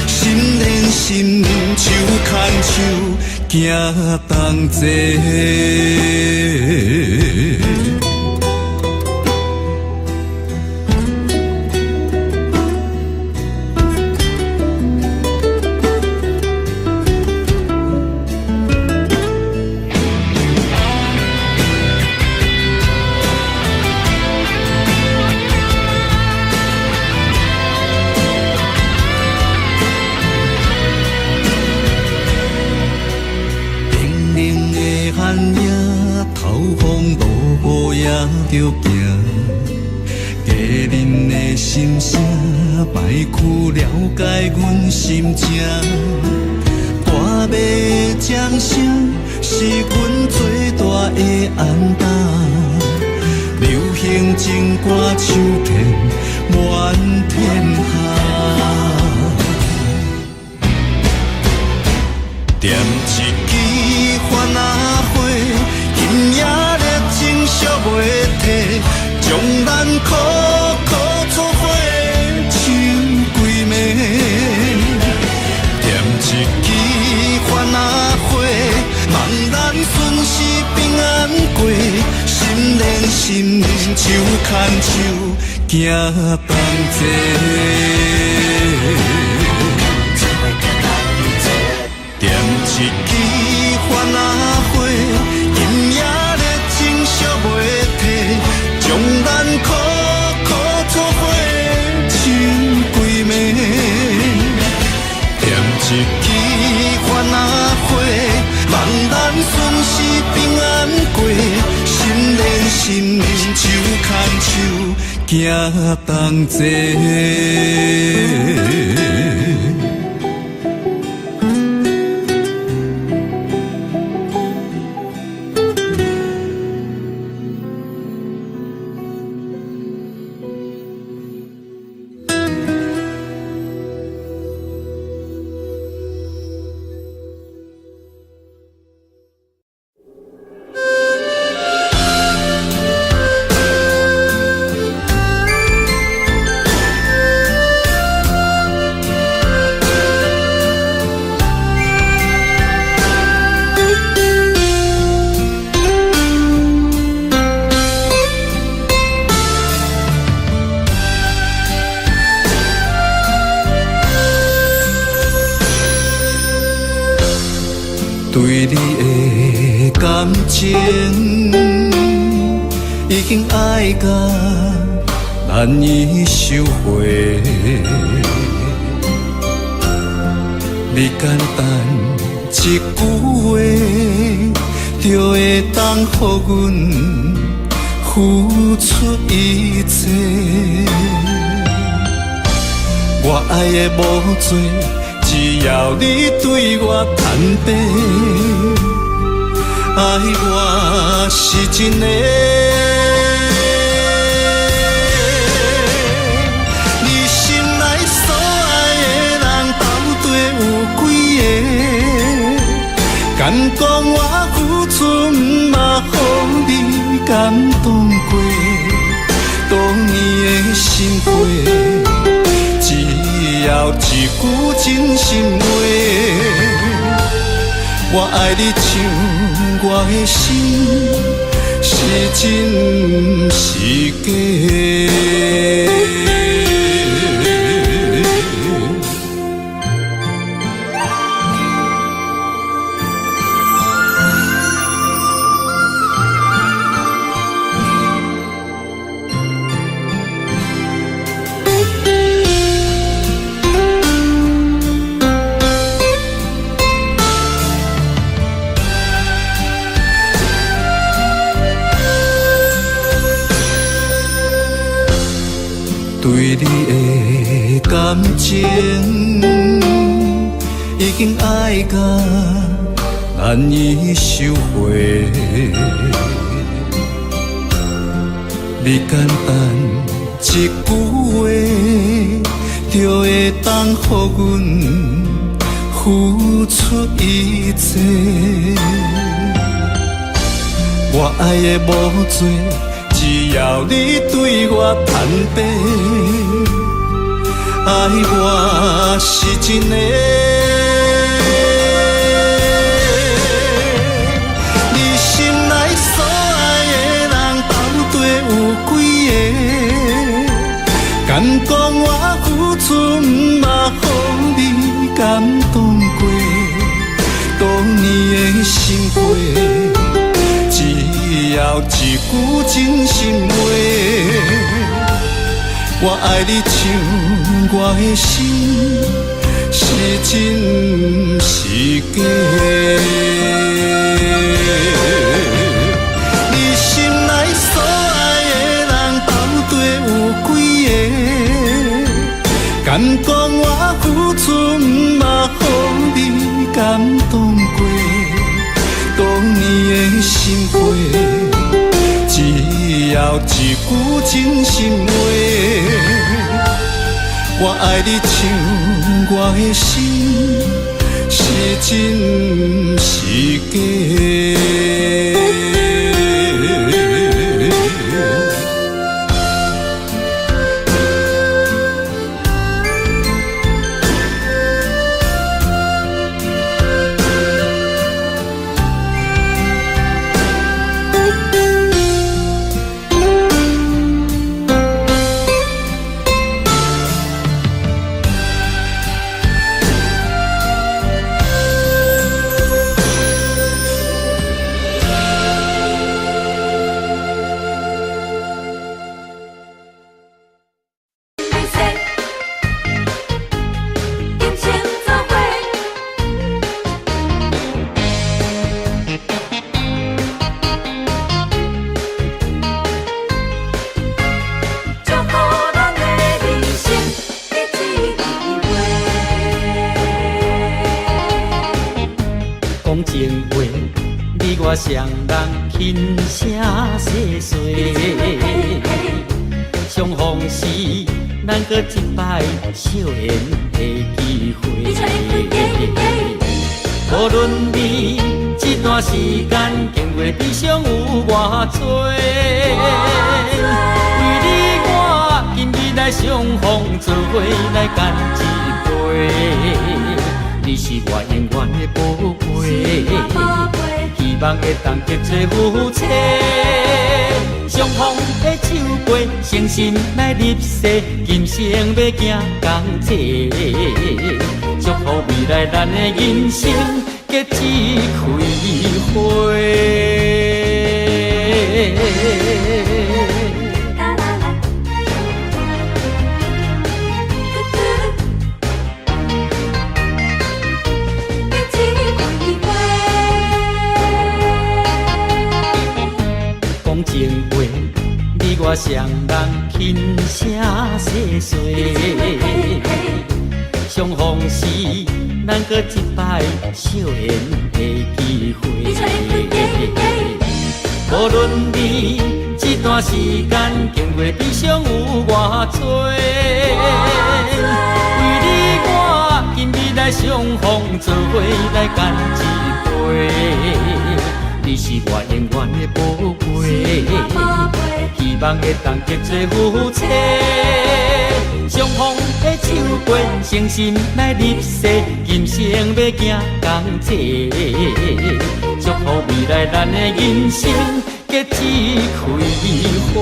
心连心，手牵手，行同齐。著行，家人的心声，莫去了解阮心情。半暝钟声是阮最大的安胆。流行情歌唱遍满天下。点一支番仔花，今夜热情烧袂退，将咱苦苦做伙唱规暝。点一支番仔花，望咱顺时平安过，心连心，手牵手，行同齐。点一支番仔花，今夜热情烧袂退，将咱苦苦做伙唱规暝。点一支番仔花，望咱顺时平安过，心连心，手牵手，行同齐。对你的感情已经爱甲难以收回，你简单一句话就会当予阮付出一切。我爱的无多，只要你对我坦白，爱我是真的。你心内所爱的人到底有几个？敢讲我付出嘛予你感动过？多年的心血，只要一句真心话，我爱你像我的心是真是假。對你的感情已經愛甲難以收回。你簡單一句話，就會當予阮付出一切。我愛的無多，只要你對我坦白，愛我是真的。你心內所愛的人到底有幾个？敢講我付出嘛予你感動過？多年的心血，只要一句真心話，我愛你像我的心是真是假？你心內所愛的人到底有幾个？敢講我付出嘛予你感動過？多年的心血，只要一句真心話，我愛你像我的心是真是假？我双人轻声细细，相逢时咱阁一摆相缘的机会。无论你这段时间经过的悲伤有偌多，为你我今日来相逢，做伙来干一杯。你是我永远的宝贝，希望会当结做夫妻。相逢的酒杯，诚心来立誓，今生欲行仝齐。祝福未来咱的人生结一开花。讲情话，你我双人轻声细细，相逢时咱阁一摆相缘的机会。无论你这段时间经过的悲伤有偌多，为你我今日来相逢，做伙来干一杯。你是我永远的宝贝，希望会当结做夫妻。相逢的酒杯，诚心来立誓，今生欲行仝齐。祝福未来咱的人生结一开花。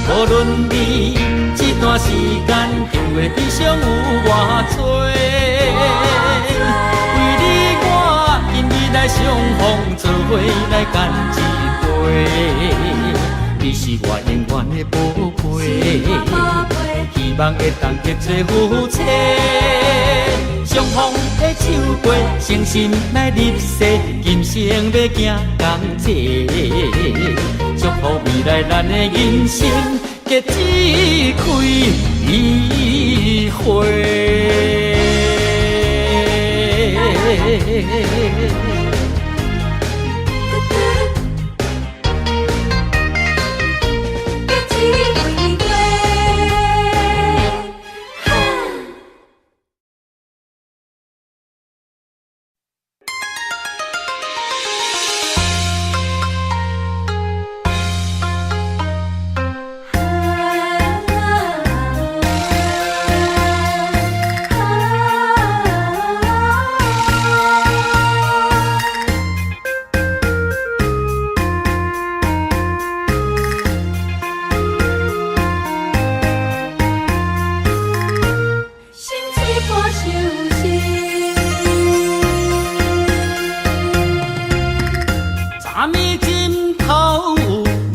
无论你这段时间经过的悲伤有偌多，为你我今日来相逢，做伙来干一杯。你是我永远的宝贝，希望會當結做夫妻。相逢的手過，誠心來立誓，今生欲行仝齊。祝福未來咱的人生結一開花。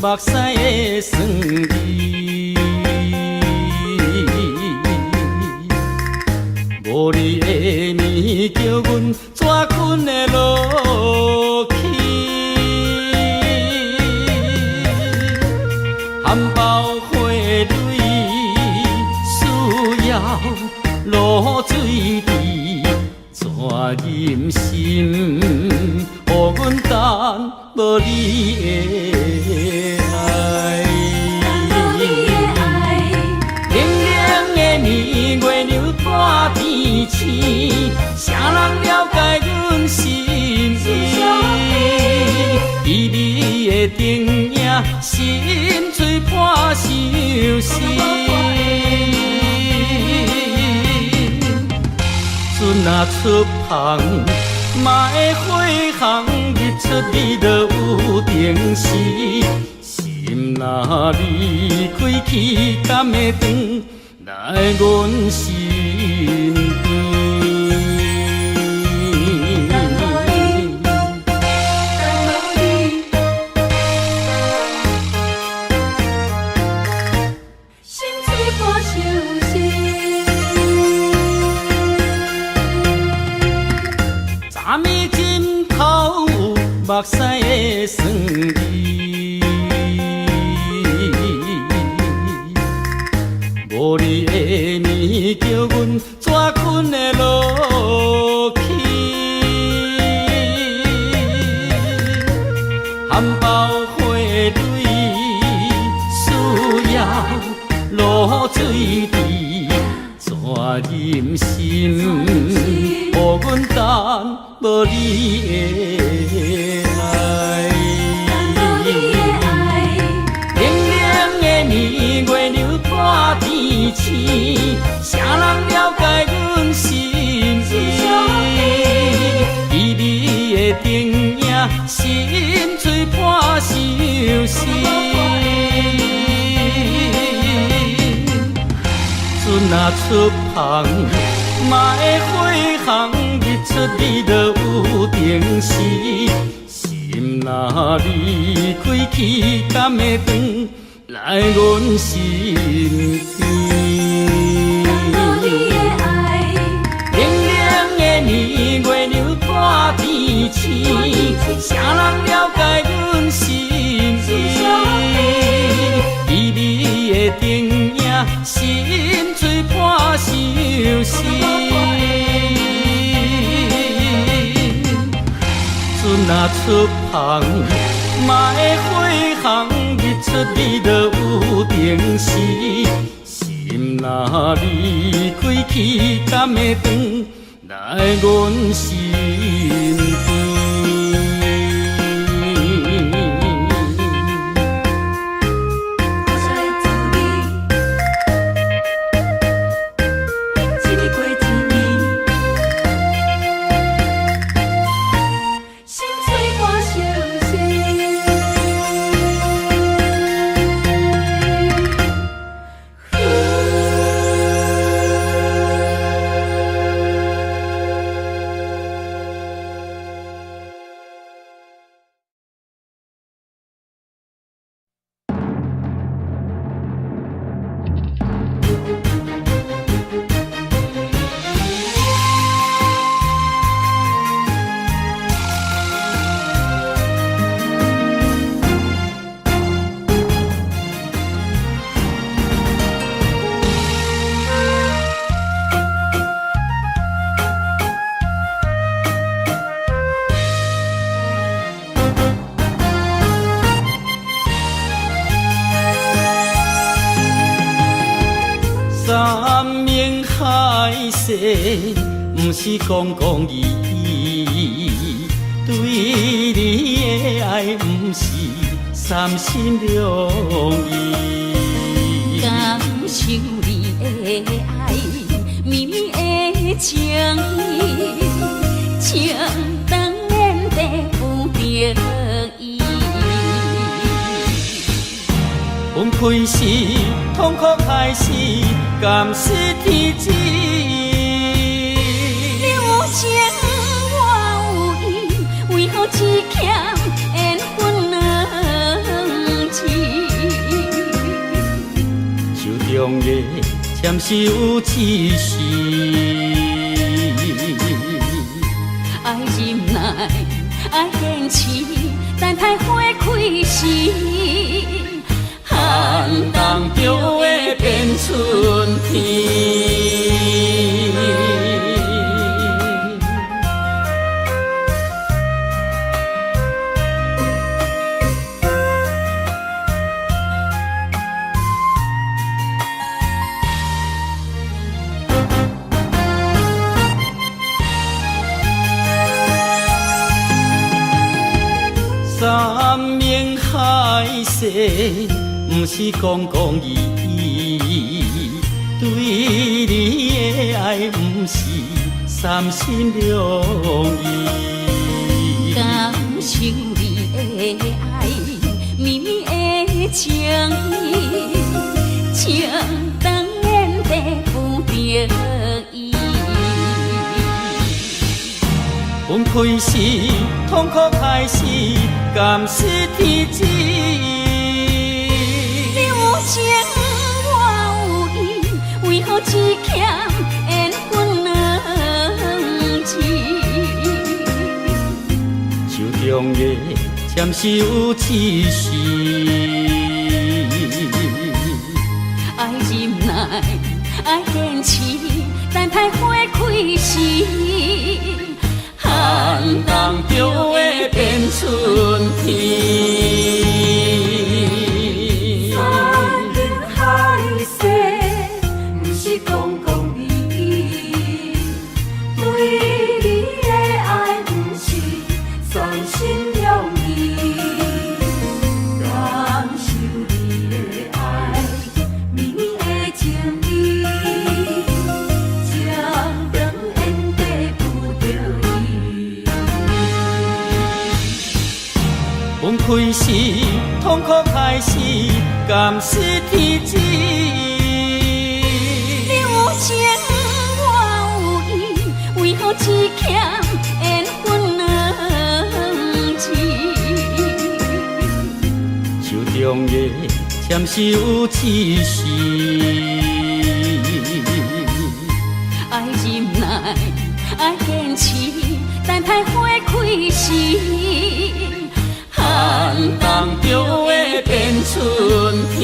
目屎的酸味，無你的暝，叫阮怎睏會落去？含苞花蕊需要露水滴，怎忍心予阮等無你的愛？冷冷的暝，月娘半天星，誰人了解阮心意？美美的灯影，心碎破相思。船若出航，嘛會回航，日出日落有定時。心若離開去，敢會轉來阮身邊？心碎破相思。昨暝枕頭有目屎的酸味，無你的暝，叫阮怎睏會落去？含苞花蕊需要露水滴，怎忍心予阮等無你的愛？冷冷的暝，月娘半天星，誰人了解阮心意？美美的灯影，心碎破相思。船若出航，嘛會回航，日出日落有定時。心若離開去，敢會轉來阮身邊？冷冷的暝，月娘半天星，誰人了解阮心意？美美的灯影，心碎破相思。船若出航，嘛會回航，日出日落有定時。心若離開去，敢會轉來阮身邊？心碎破相思。誓，毋是講講而已。對你的愛，毋是三心兩意。感受你的愛，綿綿的情意，情長緣地不得已。分開時，痛苦開始，敢是天旨意？你有情，我有意，為何只欠緣分兩字？手中的暫時有一時，愛忍耐，愛堅持，等待花開時。寒冬就會變春天。山盟海誓，毋是講講而已。對你的愛，毋是三心兩意。感受你的愛，綿綿的情意，情長緣地不得已。分開時，痛苦開始，敢是天旨意？你有情，我有意，為何只欠緣分兩字？手中的暫時有一時，愛忍耐，愛堅持，等待花開時。寒冬就會變春天。山盟海誓，毋是講講而已。對你的愛，毋是三心兩意。感受你的愛，綿綿的情意，情長緣地不得已。分開時，痛苦開始，敢是天旨意？你有情，我有意，為何只欠緣分兩字？手中的暫時有一時，愛忍耐，愛堅持，等待花開時。寒冬就會變春天。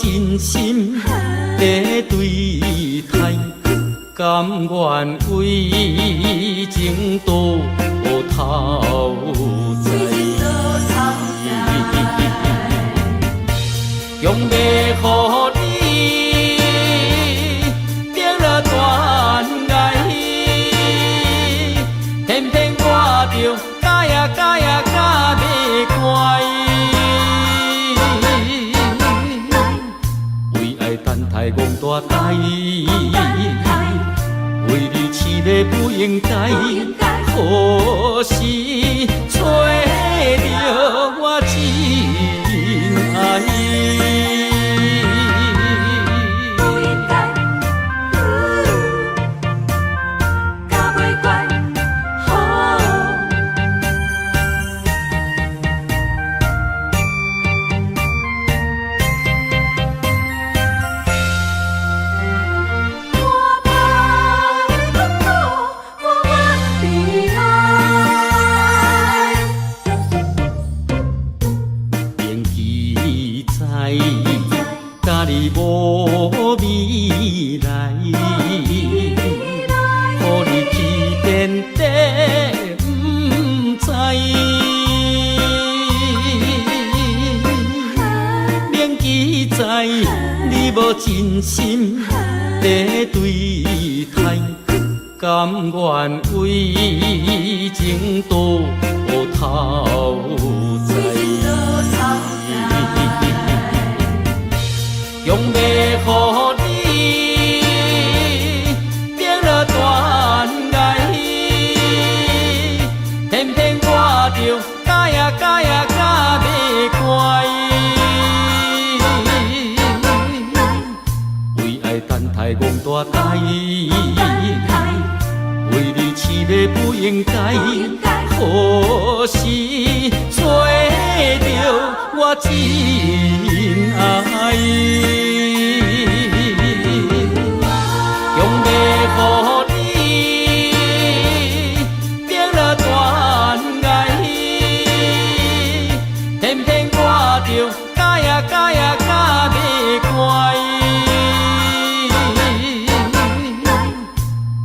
真心在對待，甘願為情倒頭栽。強强欲予你变了断崖，偏偏我著咬呀咬呀咬袂乖。为爱等待戆大呆，为你饲马不应该，何时揣著我真爱？不应该，咬袂乖，吼。我爱困苦，我愿悲哀。明记知，佮你无未来，予你去天地毋知。明记知，你无真心在对待，甘愿为情倒头栽。强欲予你变了断崖，偏偏我著咬呀咬呀咬袂乖。为爱等待戆大呆，为你饲马不应该，何时揣著我真爱？强欲予你变了断崖，偏偏我著咬呀咬呀咬袂乖。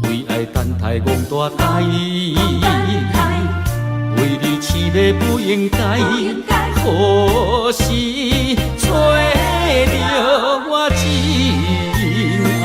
为爱等待戆大呆，为你饲马不应该，何时揣著我真爱？